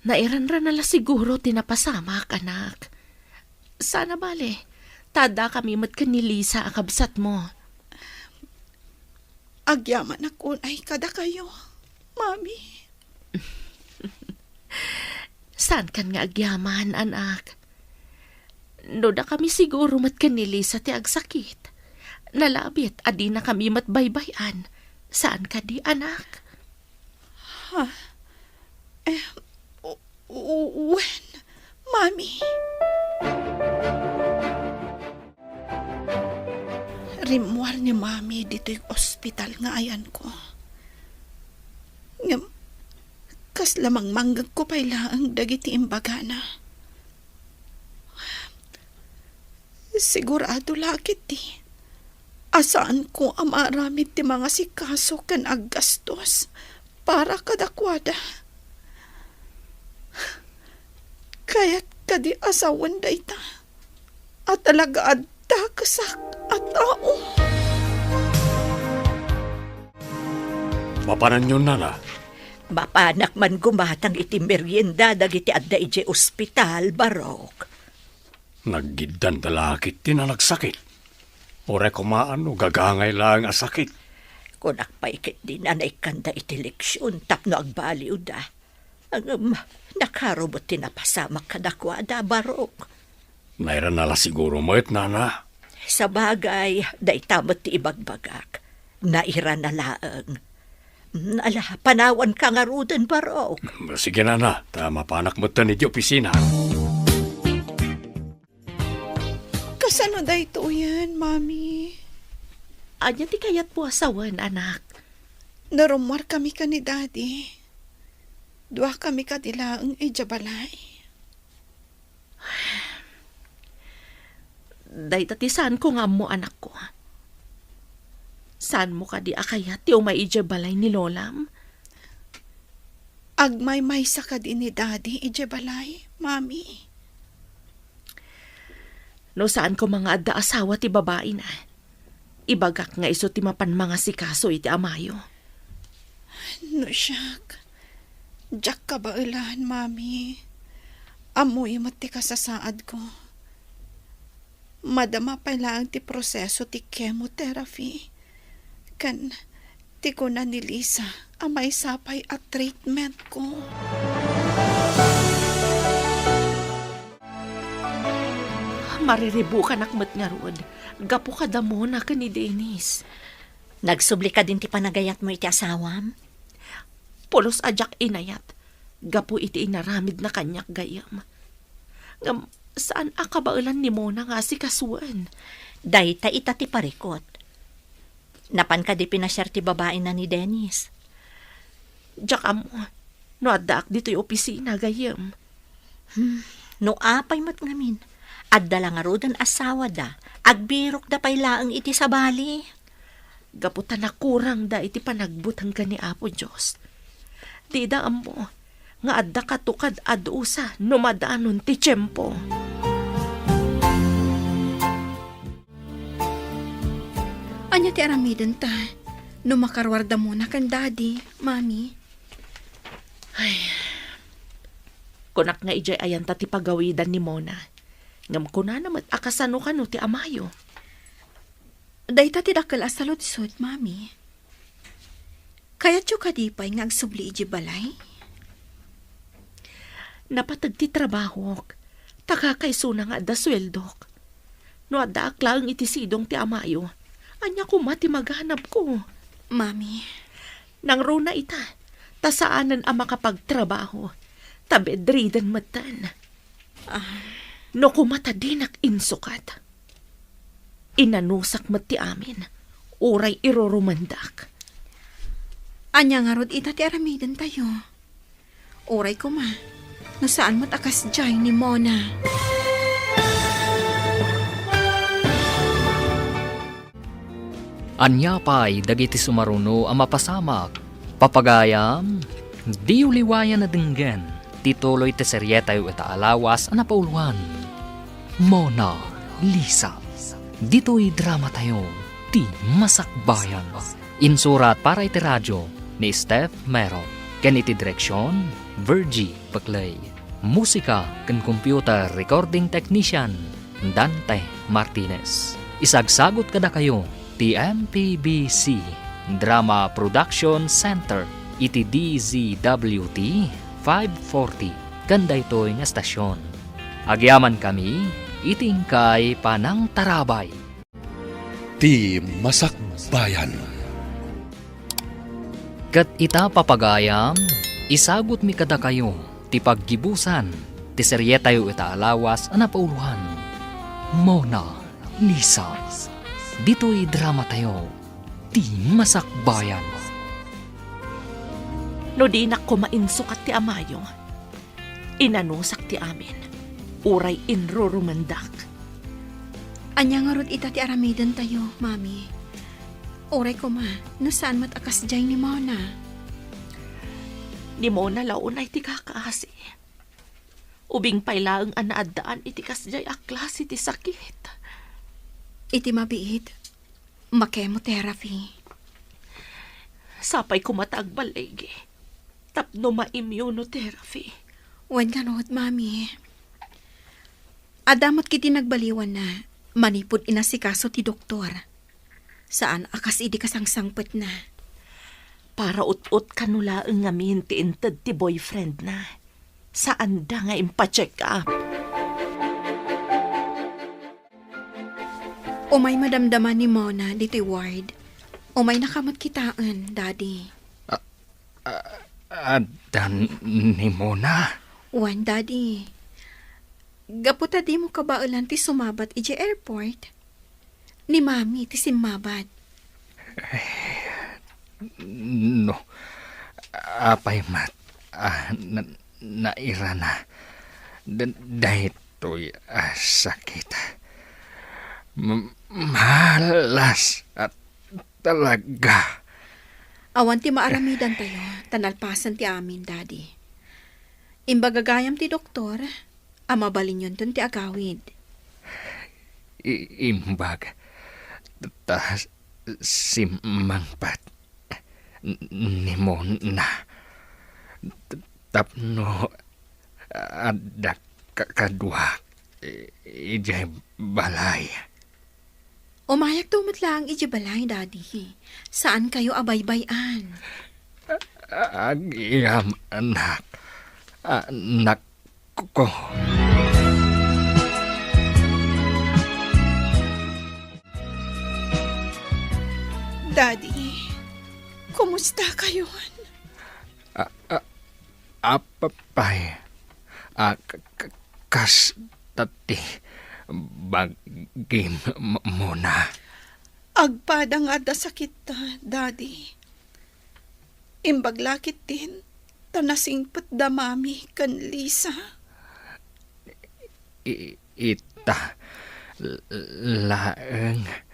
Nairanran na la siguro ti napasamak, anak. Sana bale, ta adda kami met ken ni Lisa a kabsatmo. Agyamanak unay kadakayo, Mami. Saankan nga agyaman, anak. No dakami siguro met ken ni Lisa ti agsakit, nalabit a dinakami met baybay-an. Saan kadi, anak? Ha? Eh, u-, u-, wen, Mami. Rimmuar ni Mami ditoy ospital nga ayanko. Ngem, kasla mangmanggegko pay laeng dagiti imbagana. Sigurado la ketdi a saanko a maaramid ti mangasikaso ken aggastos para kadakuada. Kayat kadi a sawen dayta a talaga a dakesak a tao? Mapananyon, nana. Mapanak man gumatang iti merienda dagiti adda idiay ospital, Barok. Naggiddanda la ketdi a nagsakit. Uray koma no gagangay laeng a sakit. Kunak pay ketdi a naikkanda iti leksion tapno agbaliwda. Ngem, nakarubot ti napasamak kadakuada, Barok. Nairana la siguro met, nana. Sabagay, dayta met ti ibagbagak. Nairana laeng. Mm, ala, panawanka ngaruden, Barok. Sige, nana, ta mapanak metten iti opisina. Kasano daytoyen, Mami? Ania ti kayatmo a sawen, anak? Narummuarkami ken ni Daddy. Duakami kadi laeng idiay balay. Dayta ti saanko nga ammo, anakko. Saanmo kadi a kayat ti umay idiay balay ni Lolam? Agmaymaysa kadi ni Daddy idiay balay, Mami? No saan koma nga adda asawa ti babaina, ibagak nga isu ti mapan mangasikaso iti amayo. No siak, diak kabaelan, Mami. Ammoyo met ti kasasaadko. Madama pay laeng ti proseso ti chemotherapy. Ken ti kuna ni Lisa a maysa pay a treatmentko. Mariribukanak met ngarud gapu kada Mona ken ni Dennis. Nagsubli kadin ti panagayatmo iti asawam? Pulos a diak inayat gapu iti inaramidna kaniak gayyem. Ngem saan a kabaelan ni Mona nga asikasuen. Dayta ita ti parikut. Napan kadi pinasiar ti babaina ni Dennis? Diak ammo no addaak ditoy opisina gayyem. Hmm, no apay met ngamin, adda la ngaruden asawada, agbirokda pay laeng iti sabali. Gapu ta nakurangda iti panagbuteng ken ni Apo Dios. Dida ammo nga adda katukad a dusa no madanon ti tiempo. Ania ti aramidenta no makaruarda Mona ken Daddy, Mami? Ay, kunak nga idiay ayanta ti pagawidan ni Mona. Ngem kunana met a kasano kano ti amayo. Dayta ti dakkel a saludsod, Mami. Kayatyo kadi pay nga agsubli idiay balay? Napateg ti trabahok, ta kakaisuna nga adda sueldok. No addaak laeng iti sidong ti amayo, ania koma ti maganabko? Mami. Nangruna ita, ta saanen a makapagtrabaho, ta bedridden metten. Ah. No koma ta dinak insukat, inanusak met ti amin, uray irurumendak. Ania ngarud ita ti aramidentayo? Uray koma, no saan met a kasdiay ni Mona. Ania pay dagiti sumaruno a mapasamak? Papagayam, diyo liwayan a denggen ti tuloy ti serietayo ita a lawas a napauloan, Mona Lisa. Ditoy dramatayo ti Masakbayan. Insurat para iti radio ni Steph Mero, ken iti direksion, Virgie Peclay. Musika ken computer recording technician, Dante Martinez. Isagsagut kadakayo ti M P B C Drama Production Center iti D Z W T five forty ken daytoy nga estasion. Agyamankami iti inkay panangtarabay. Ti Masakbayan. Ket ita, papagayam, isagutmi kadakayo ti paggibusan ti serietayo ita a lawas a napauloan, Mona Lisa. Ditoy dramatayo, Ti Masakbayan. No dinak koma insukat ti amayo, inanusak ti amin, uray inrurumendak. Ania ngarud ita ti aramidentayo, Mami? Uray koma, no saan met a kasdiay ni Mona. Ni Mona la unay ti kakaasi. Ubing pay laeng a naaddaan iti kasdiay a klase ti sakit. Iti mabiit, ma-chemotherapy. Sapay koma ta agballigi tapno ma-immunotherapy. Wen ngarud, Mami. Adda met ketdi nagbaliwanna manipud inasikaso ti doktor. Saan a kas idi kasangsangpetna. Para ut-ot kano laeng ngamin ti inted ti boyfriendna. Saanda nga impacheck up. Umay madamdama ni Mona ditoy ward. Umaynaka met kitaen, Daddy. A-, a-, adda ni Mona? Wen, Daddy. Gapu ta dimo kabaelan ti sumabat idiay airport, ni Mami ti simmabat. No, apay met a na-, nairana da-, daytoy a sakit. M-, malas a talaga. Awan ti maaramidantayo, ta nalpasen ti amin, Daddy. Imbaga gayam ti doktor, a mabalinyonton ti agawid. I-, imbag ta simmangpet ni Mona tapno adda ka-, kaduak i-, idiay balay. Umayakto met laeng idiay balay, Daddy. Saankayo a baybay-an. Agyamanak, anak ko. Daddy, kumusta kayon? A-, a-, apay a k-, k-, kasta ti bagim, M-, Mona? Agpada nga adda sakitta, Daddy. Imbag la ketdin ta nasingpetda Mami ken Lisa. I-, ita l-, laeng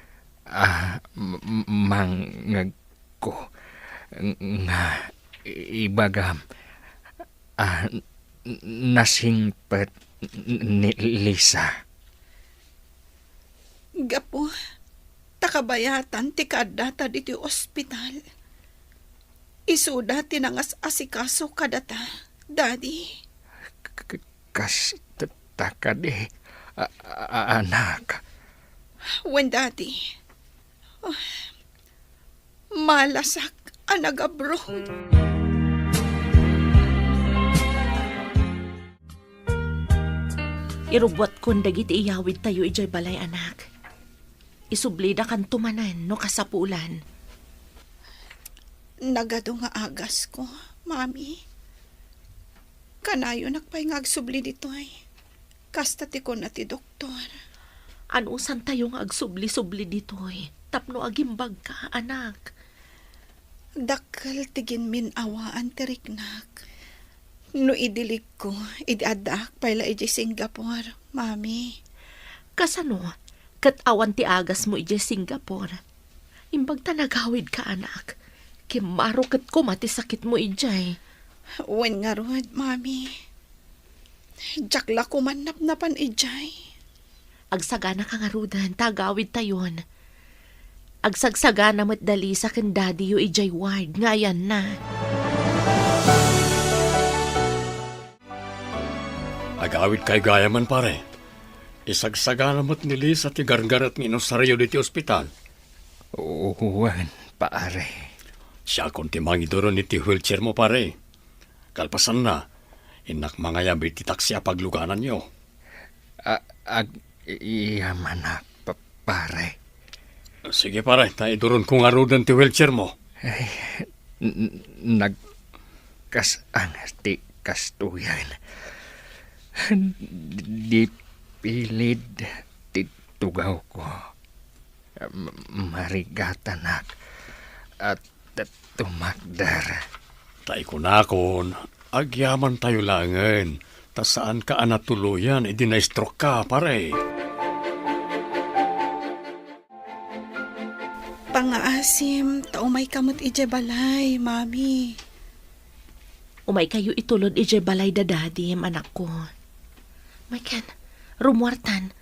a m-, m-, mangngegko nga ibagam a n-, nasingpet ni Lisa. Gapu ta kabayatan ti kaaddata ditoy ospital, isuda ti nangas-asikaso kadata, Daddy. K-, k-, kasta kadi, a-, a-, anak? Wen, Daddy. Ah, malasak a nag-abroad. Irubbuatkon dagiti iyawidtayo idiay balay, anak. Isublidakanto manen no kasapulan. Nagadu nga agasko, Mami. Kanayonak pay nga agsubli ditoy. Kasta ti kuna ti doktor. Anusantayo nga agsubli-subli ditoy tapno agimbagka, anak. Dakkel ti ginmin-awaan ti riknak. No idiligko, idi addaak pay la idiay Singapore, Mami. Kasano? Ket awan ti agasmo idiay Singapore? Imbag ta nagawidka, anak. Kimmaro ket koma ti sakitmo idiay. Wen ngarud, Mami. Diak la koman napnapan idiay. Agsaganaka ngaruden ta agawidtayon. Agsagsagana met da Lisa ken Daddy-yo idiay ward nga ayanna. Agawidkayo gayam, pare. Isagsagana met ni Lisa ti gargaret nga inusaryo ditoy ospital. Wen, pare. Siakon ti mangiduron iti wheelchair mo, pare. Kalpasanna, innak mangayab iti taksi a paglugananyo. A-, ag-, iyamanak, pa-, pare. Sige, pare, ta iduronko ngaruden ti wheelchair mo. Ay, n-, nagkas-, ang ti kastoyan. Di pilid ti tugawko. M-, marigatanak. At tumakder. Ta ikunakon, agyamantayo laengen, ta saanka a natuloyan idi na-stroke ka, pare. Pangngaasim, ta umayka met idiay balay, Mami. Umaykayo itulod idiay balay da Daddy, anakko. Maykan, rummuartan.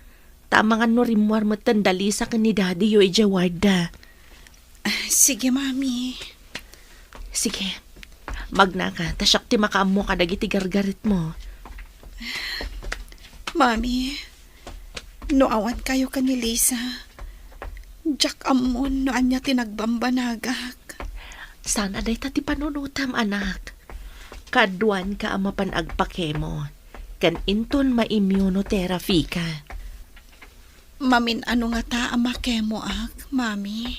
Ta amangan no rimmuar metten da Lisa ken ni Daddy-yo idiay ward da. Ah, sige, Mami. Sige. Magnaka, ta siak ti makaammo kadagiti gargaretmo. Mami, no awankayo ken ni Lisa, diak ammon no ania ti nagbambanagak. Saan a dayta ti panunotam, anak. Kaaduanka a mapan agpakemo, ken inton ma-immunotherapy ka. Mamin-ano ngata a makemoak, Mami?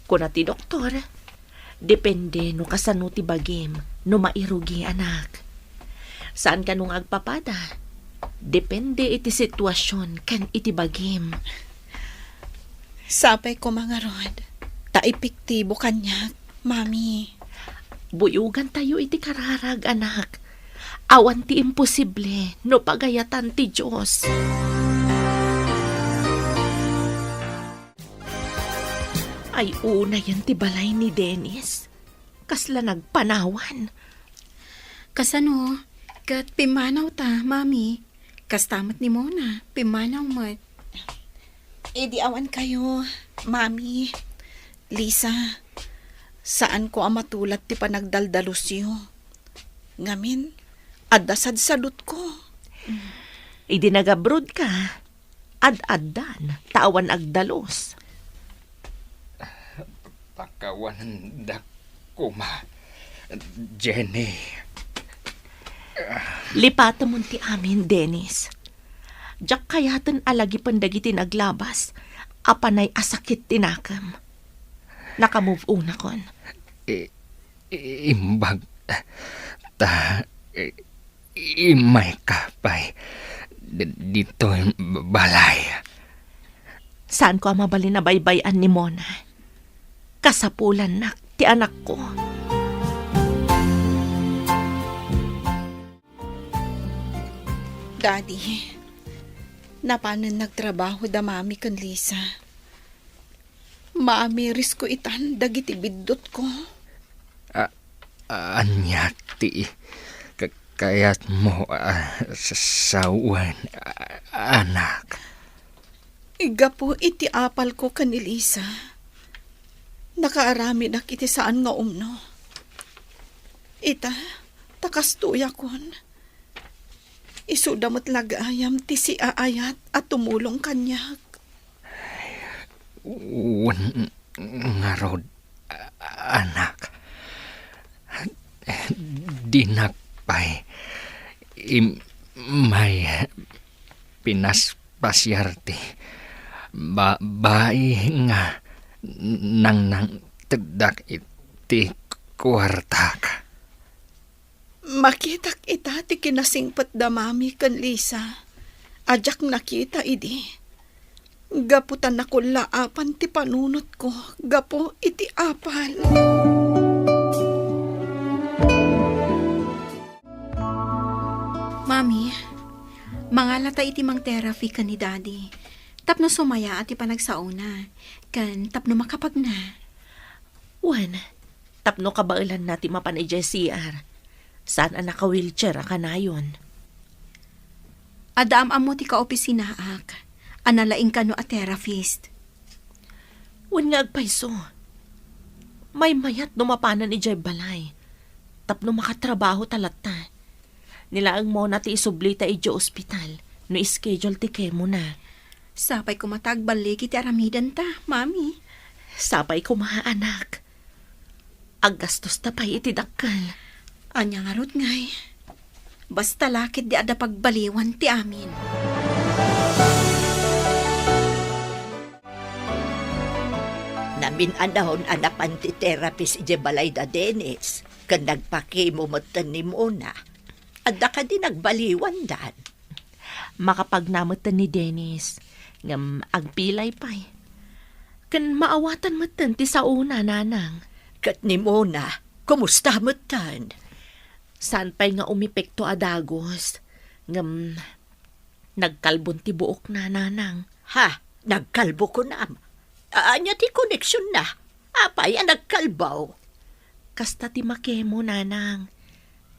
Kuna ti doktor, depende no kasano ti bagim no mairugi, anak. Saan kano nga agpapada? Depende iti situasion ken iti bagim. Sapay koma ngarud, ta epektibo kaniak, Mami. Buyogantayo iti kararag, anak. Awan ti imposible no pagayatan ti Dios. Ay, unayen ti balay ni Dennis. Kasla nagpanawan. Kasano? Ket pimmanaw ta, Mami. Kasta met ni Mona, pimmanaw met. Idi awankayo, Mami, Lisa, saanko a matulad ti panagdaldalusyo. Ngamin, adda sadsadutko. Idi nagabroad ka, ad-addan, ta awan agdalus. Pakawanendak koma, Jenny. Lipatemon ti amin, Dennis. Diak kayaten a lagipen dagiti naglabas a panay a sakit ti nakem. Naka-move on akon. I-, i-, imbag ta, i-, Immayka pay d-, ditoy balay. Saanko a mabalin a baybay-an ni Mona. Kasapulannak ti anakko. Daddy, napanen nagtrabaho da Mami ken Lisa. Maamirisko itan dagiti biddutko. A-, ania ti ka-, kayatmo a sa-, sawen, a-, anak? Gapu iti apalko ken ni Lisa, nakaaramidak iti saan nga umno. Ita, ta kastoyakon. Isuda met la gayam ti siaayat a tumulong kaniak. Wen ngarud, a-, anak. Dinak pay im-, may pinaspasiar ti ba-, bai nga nangnangteddak iti kuartak. Makitak ita ti kinasingpet da Mami ken Lisa a diak nakita idi, gapu ta nakullaapan ti panunotko gapu iti apal. Mami, mangalata iti mang-therapy ken ni Daddy tapno sumayaat ti panagsaona ken tapno makapagna. Wen, tapno kabaelanna ti mapan idiay C R. Saan a naka-wheelchair a kanayon. Adda am-ammo ti kaopisinaak a nalaing kano a therapist. Wen nga agpayso. Maymayat no mapanen idiay balay. Tapno makatrabaho ta latta. Ni laeng Mona ti isublita idiay ospital no schedule ti chemo na. Sapay koma ta agballigi ti aramidenta, Mami. Sapay koma, anak. Aggastosta pay iti dakkel. Ania ngarud ngay? Basta la ketdi adda pagbaliwan ti amin. Namin-anon a napan ti therapist idiay balay da Dennis, ken nagpakimo metten ni Mona. Adda kadi nagbaliwandan? Makapagna metten ni Dennis, ngem agpilay pay. Ken maawatan metten ti saona, nanang. Ket ni Mona, kumusta metten? Saan pay nga umepekto a dagus, ngem nagkalbon ti buokna, nanang. Ha? Nagkalbo kunam? Ania ti koneksionna? Apay a nagkalbo? Kasta ti makemo, nanang.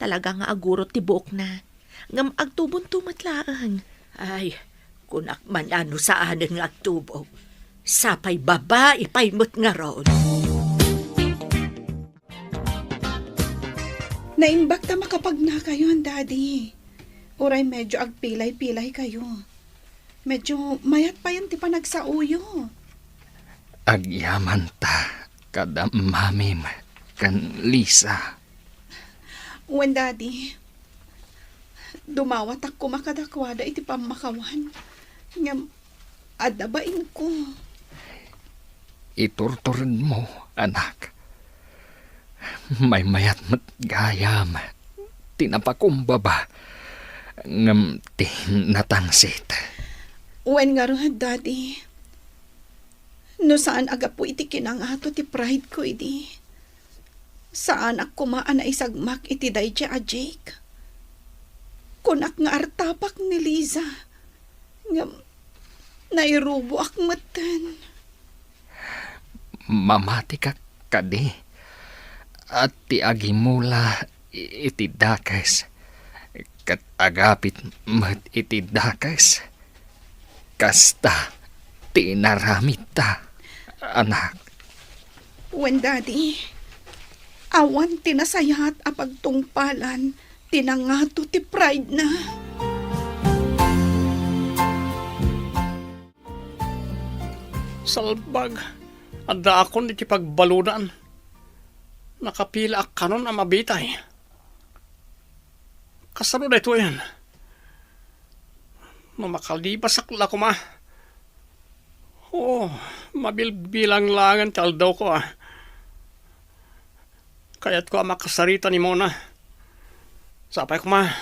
Talaga nga agurot ti buokna. Ngem agtubonto met laeng. Ay, kunak man a no saanen nga agtubo. Sapay babai pay met ngarud. Naimbag ta makapagnakayon, Daddy. Uray medyo agpilay-pilay kayo. Medyo mayat payen ti panagsaoyo. Agyamanta kada mamim ken Lisa. Wen, Daddy. Dumawatak koma kadakuada iti pammakawan. Ngem adda bainko. Iturturedmo, anak. Maymayat met gayam ti napakumbaba ngem ti natangsit. Wen ngarud, Daddy. No saan a gapu iti kinangato ti pride ko idi, saanak koma a naisagmak iti daydiay a Jake. Kunak nga artapak ni Liza, ngem nairuboak metten. Mamatikak kadi a ti agimula iti dakes ket agapit met iti dakes. Kasta ti inaramidta, anak. Wen, Daddy, awan ti nasayaat a pagtungpalan ti nangato ti pride na. Salbag, addaakon iti pagbaludan. Nakapilaak kanon a mabitay. Kasano daytoyen? No makalibasak la koma. Oo, mabilbilang laengen ti aldawko, a. Kayatko a makasarita ni Mona. Sapay koma,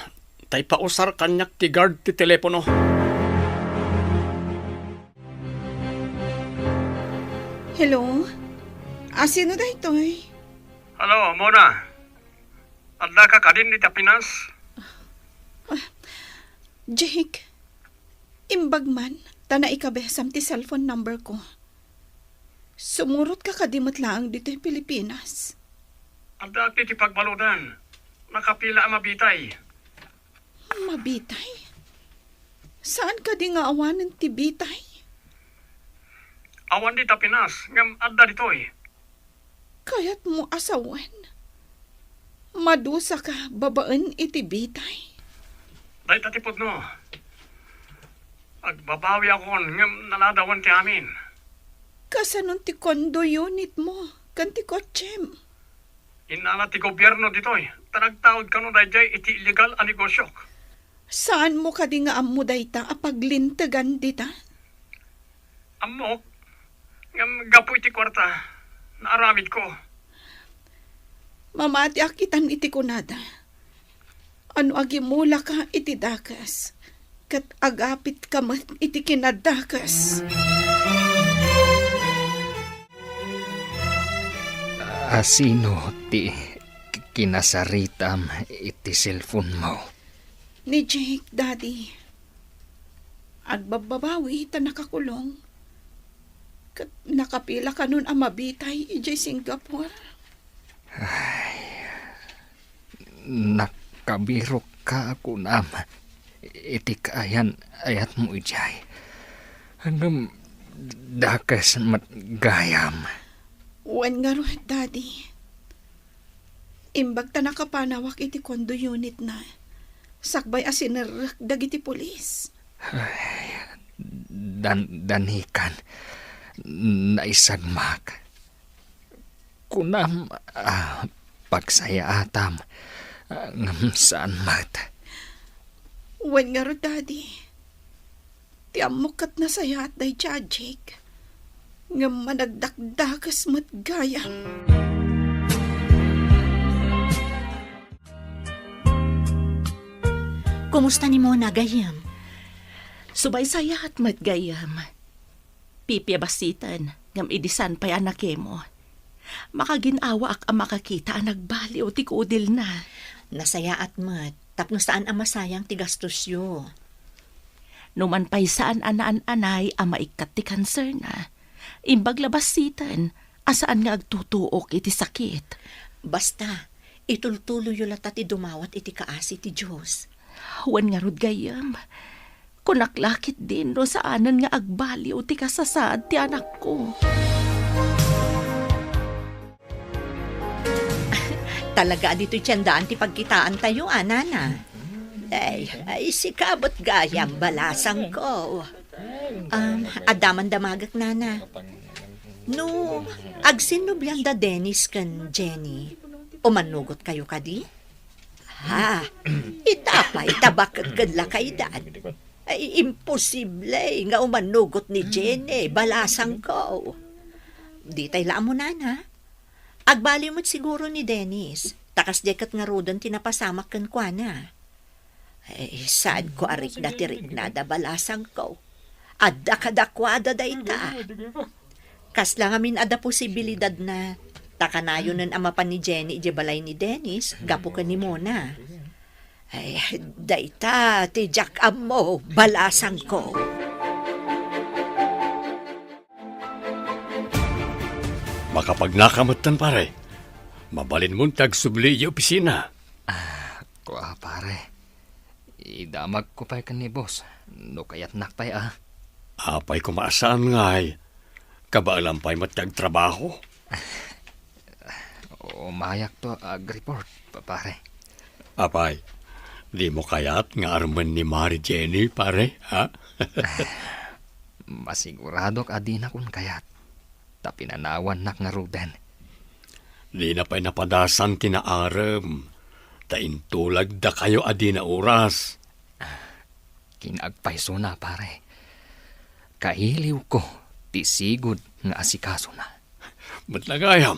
ta ipausar kaniak ti guard ti telepono. Hello? A, sino daytoy? Hello, Mona. Addaka kadin ita Pinas? Ah, Jake, imbag man, ta naikabesam ti cellphone number ko. Sumurotka kadi met laeng ditoy Pilipinas? Adda ti pagbaludan. Nakapila a mabitay. Mabitay? Saan kadi nga awanen ti bitay? Awan dita Pinas, ngem adda ditoy. Kayatmo a sawen? Madusaka babaen iti bitay? Dayta ti pudno. Agbabawiakon ngem naladawen ti amin. Kasanon ti condo unitmo ken ti kotsem? Innala ti gobierno ditoy, ta nagtaud kano daydiay iti illegal a negosiok. Saanmo kadi nga ammo dayta a paglintegan dita? Ammok, ngem gapu iti kuarta, naaramidko. Mamatiak itan iti kunada. A no agimulaka iti dakes, ket agapitka met iti kinadakes. A sino ti kinasaritam iti cellphone mo? Ni Jake, Daddy. Agbabbabawi ta nakakulong. Ket nakapila kanon a mabitay idiay Singapore. Ay, nakabirokka, kunam, iti kaayan-ayatmo idiay. Ngem Dakes met gayam. Wen ngarud, Daddy. Imbag ta nakapanawak iti condo unit na, sakbay a sinerrek dagiti pulis. Ay, dan-, danikan. Naisagmak. Kunam, ah, pagsayaatam, ah, ngem saan met. Wen ngarud, Daddy. Ti ammok ket nasayaat dayta a Jake. Ngem managdakdakes met gayam. Kumusta ni Mona, gayyem? Subay sayaat met, gayyem. Pipia basiten, ngem idi saan pay a nakemo. Makagin-awaak a makakita a nagbaliw ti kudilna. Nasayaat met, tapno saan a masayang ti gastosyo. Numan pay saan a naan-anay a maikkat ti kanserna, imbag la basiten a saan nga agtutuok iti sakit. Basta, itultuloyyo latta ti dumawat iti kaasi ti Dios. Wen ngarud, gayyem, kunak la ketdin no saanen nga agbaliw ti kasasaad ti anakko. Talaga a ditoy tiendaan ti pagkitaantayo, a, nana? Ay, ay, sika met gayam, balasangko. Um, adda man damagek, nana. No, agsinnublian da Dennis ken Jenny, umannugotkayo kadi? Ha, ita pay ta baket ken lakaydan. Ay, imposible nga umannugot ni Jenny, balasangko. Ditay la ammo, nana. Agbaliw met siguro ni Dennis, ta kasdiay ket ngaruden ti napasamak kenkuana. Ay, saanko a rikna ti riknada, balasangko. Adda kadakuada dayta. Kasla ngamin adda posibilidadna, ta kanayonen a mapan ni Jenny idiay balay ni Dennis gapu ken ni Mona. Ay, dayta ti diak ammo, balasangko. Makapagnaka metten, pare. Mabalinmon ti agsubli idiay opisina. Ah, kua, pare. Idamagko pay ken ni boss, no kayatnak pay a. Apay koma a saan ngay? Kabaelam pay met ti agtrabaho? Umayakto agreport, pa-, pare. Apay, dimo kayat nga armen ni Mari Jenny, pare, ha? Masiguradok a dinakon kayat, ta pinanawannak ngaruden. Dina pay napadasan ti naarem, ta intulagdakayo a dina oras. Kinaagpaysona, pare. Kailiwko ti sigud nga asikasona. Met la gayam,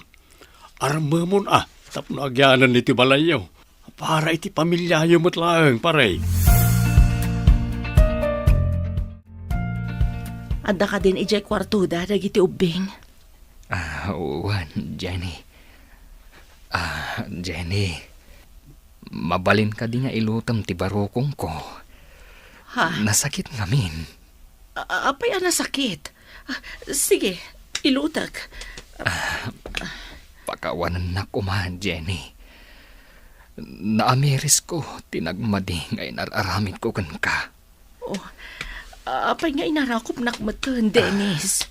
armemon a tapno agyanan iti balayyo. Para iti pamiliayo met laeng, pare. Adda kadin idiay kuartoda dagiti ubbing? Ah, wen, Jenny. Ah, Jenny. Mabalin kadi nga ilutem ti barukongko? Ha? Nasakit ngamin. A-, apay a nasakit? Ah, sige, ilutek. Ah, pakawanennak koma, Jenny. Naamirisko ti nagmadi nga inar-aramidko kenka. Oh, apay nga inarakupnak metten, Dennis?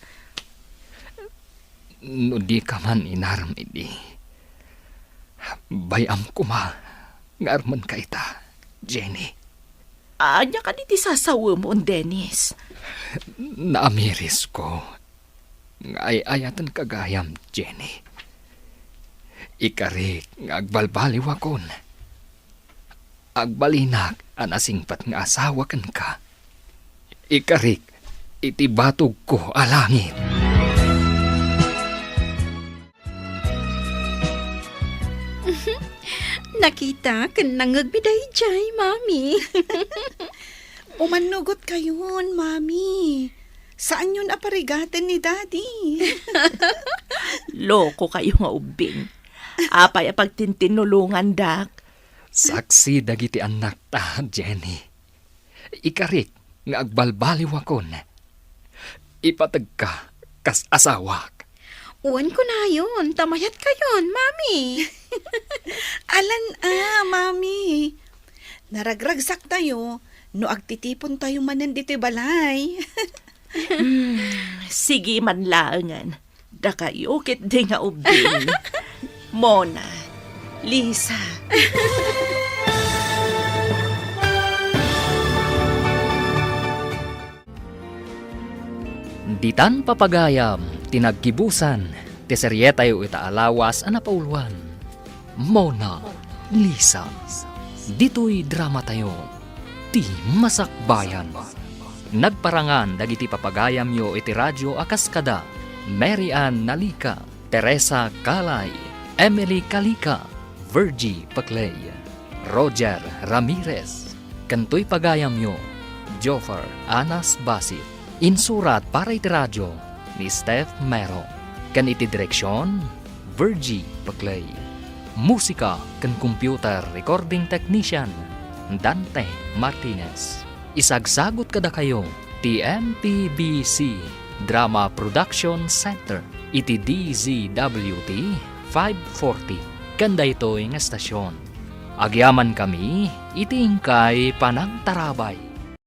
No dika man inarem idi, bay-am koma nga armenka ita, Jenny. Ania kadi ti sasawemon, Dennis? Naamirisko nga ay-ayatenka gayam, Jenny. Ikarik nga agbalbaliwakon. Agbalinak a nasingpet nga asawa kenka. Ikarik iti batogko a langit. Nakita ken nangngegmi daydiay, Mami. Umannugotkayon, Mami. Saanyon a parigaten ni Daddy. Lokokayo nga ubbing. Apay a pagtintinnulongandak? Saksi dagiti annakta, Jenny. Ikarik nga agbalbaliwakon. Ipategka kas asawak. Wen kunayon, ta mayatkayon, Mami. Alan a, Mami. Naragragsaktayo no agtitipontayo manen ditoy balay. Hmm, sige man laengen. Dakayo ketdi nga ubbing. Mona, Lisa. Ditan papagayam ti naggibusan ti serietayo ita a lawas a napauloan. Mona Lisa. Ditoy dramatayo, ti Masakbayan. Nagparangan dagiti papagayamyo iti radio a kas kada Mary Ann Nalica, Teresa Calay, Emily Calica, Virgie Paclay, Roger Ramirez, ken toy pagayamyo, Joffer Anas Basit. Insurat para iti radio ni Steph Mero, ken iti direksion, Virgie Paclay. Musika ken computer recording technician, Dante Martinez. Isagsagut kadakayo ti M P B C Drama Production Center iti D Z W T five forty ken daytoy nga estasion. Agyamankami iti inkay panangtarabay.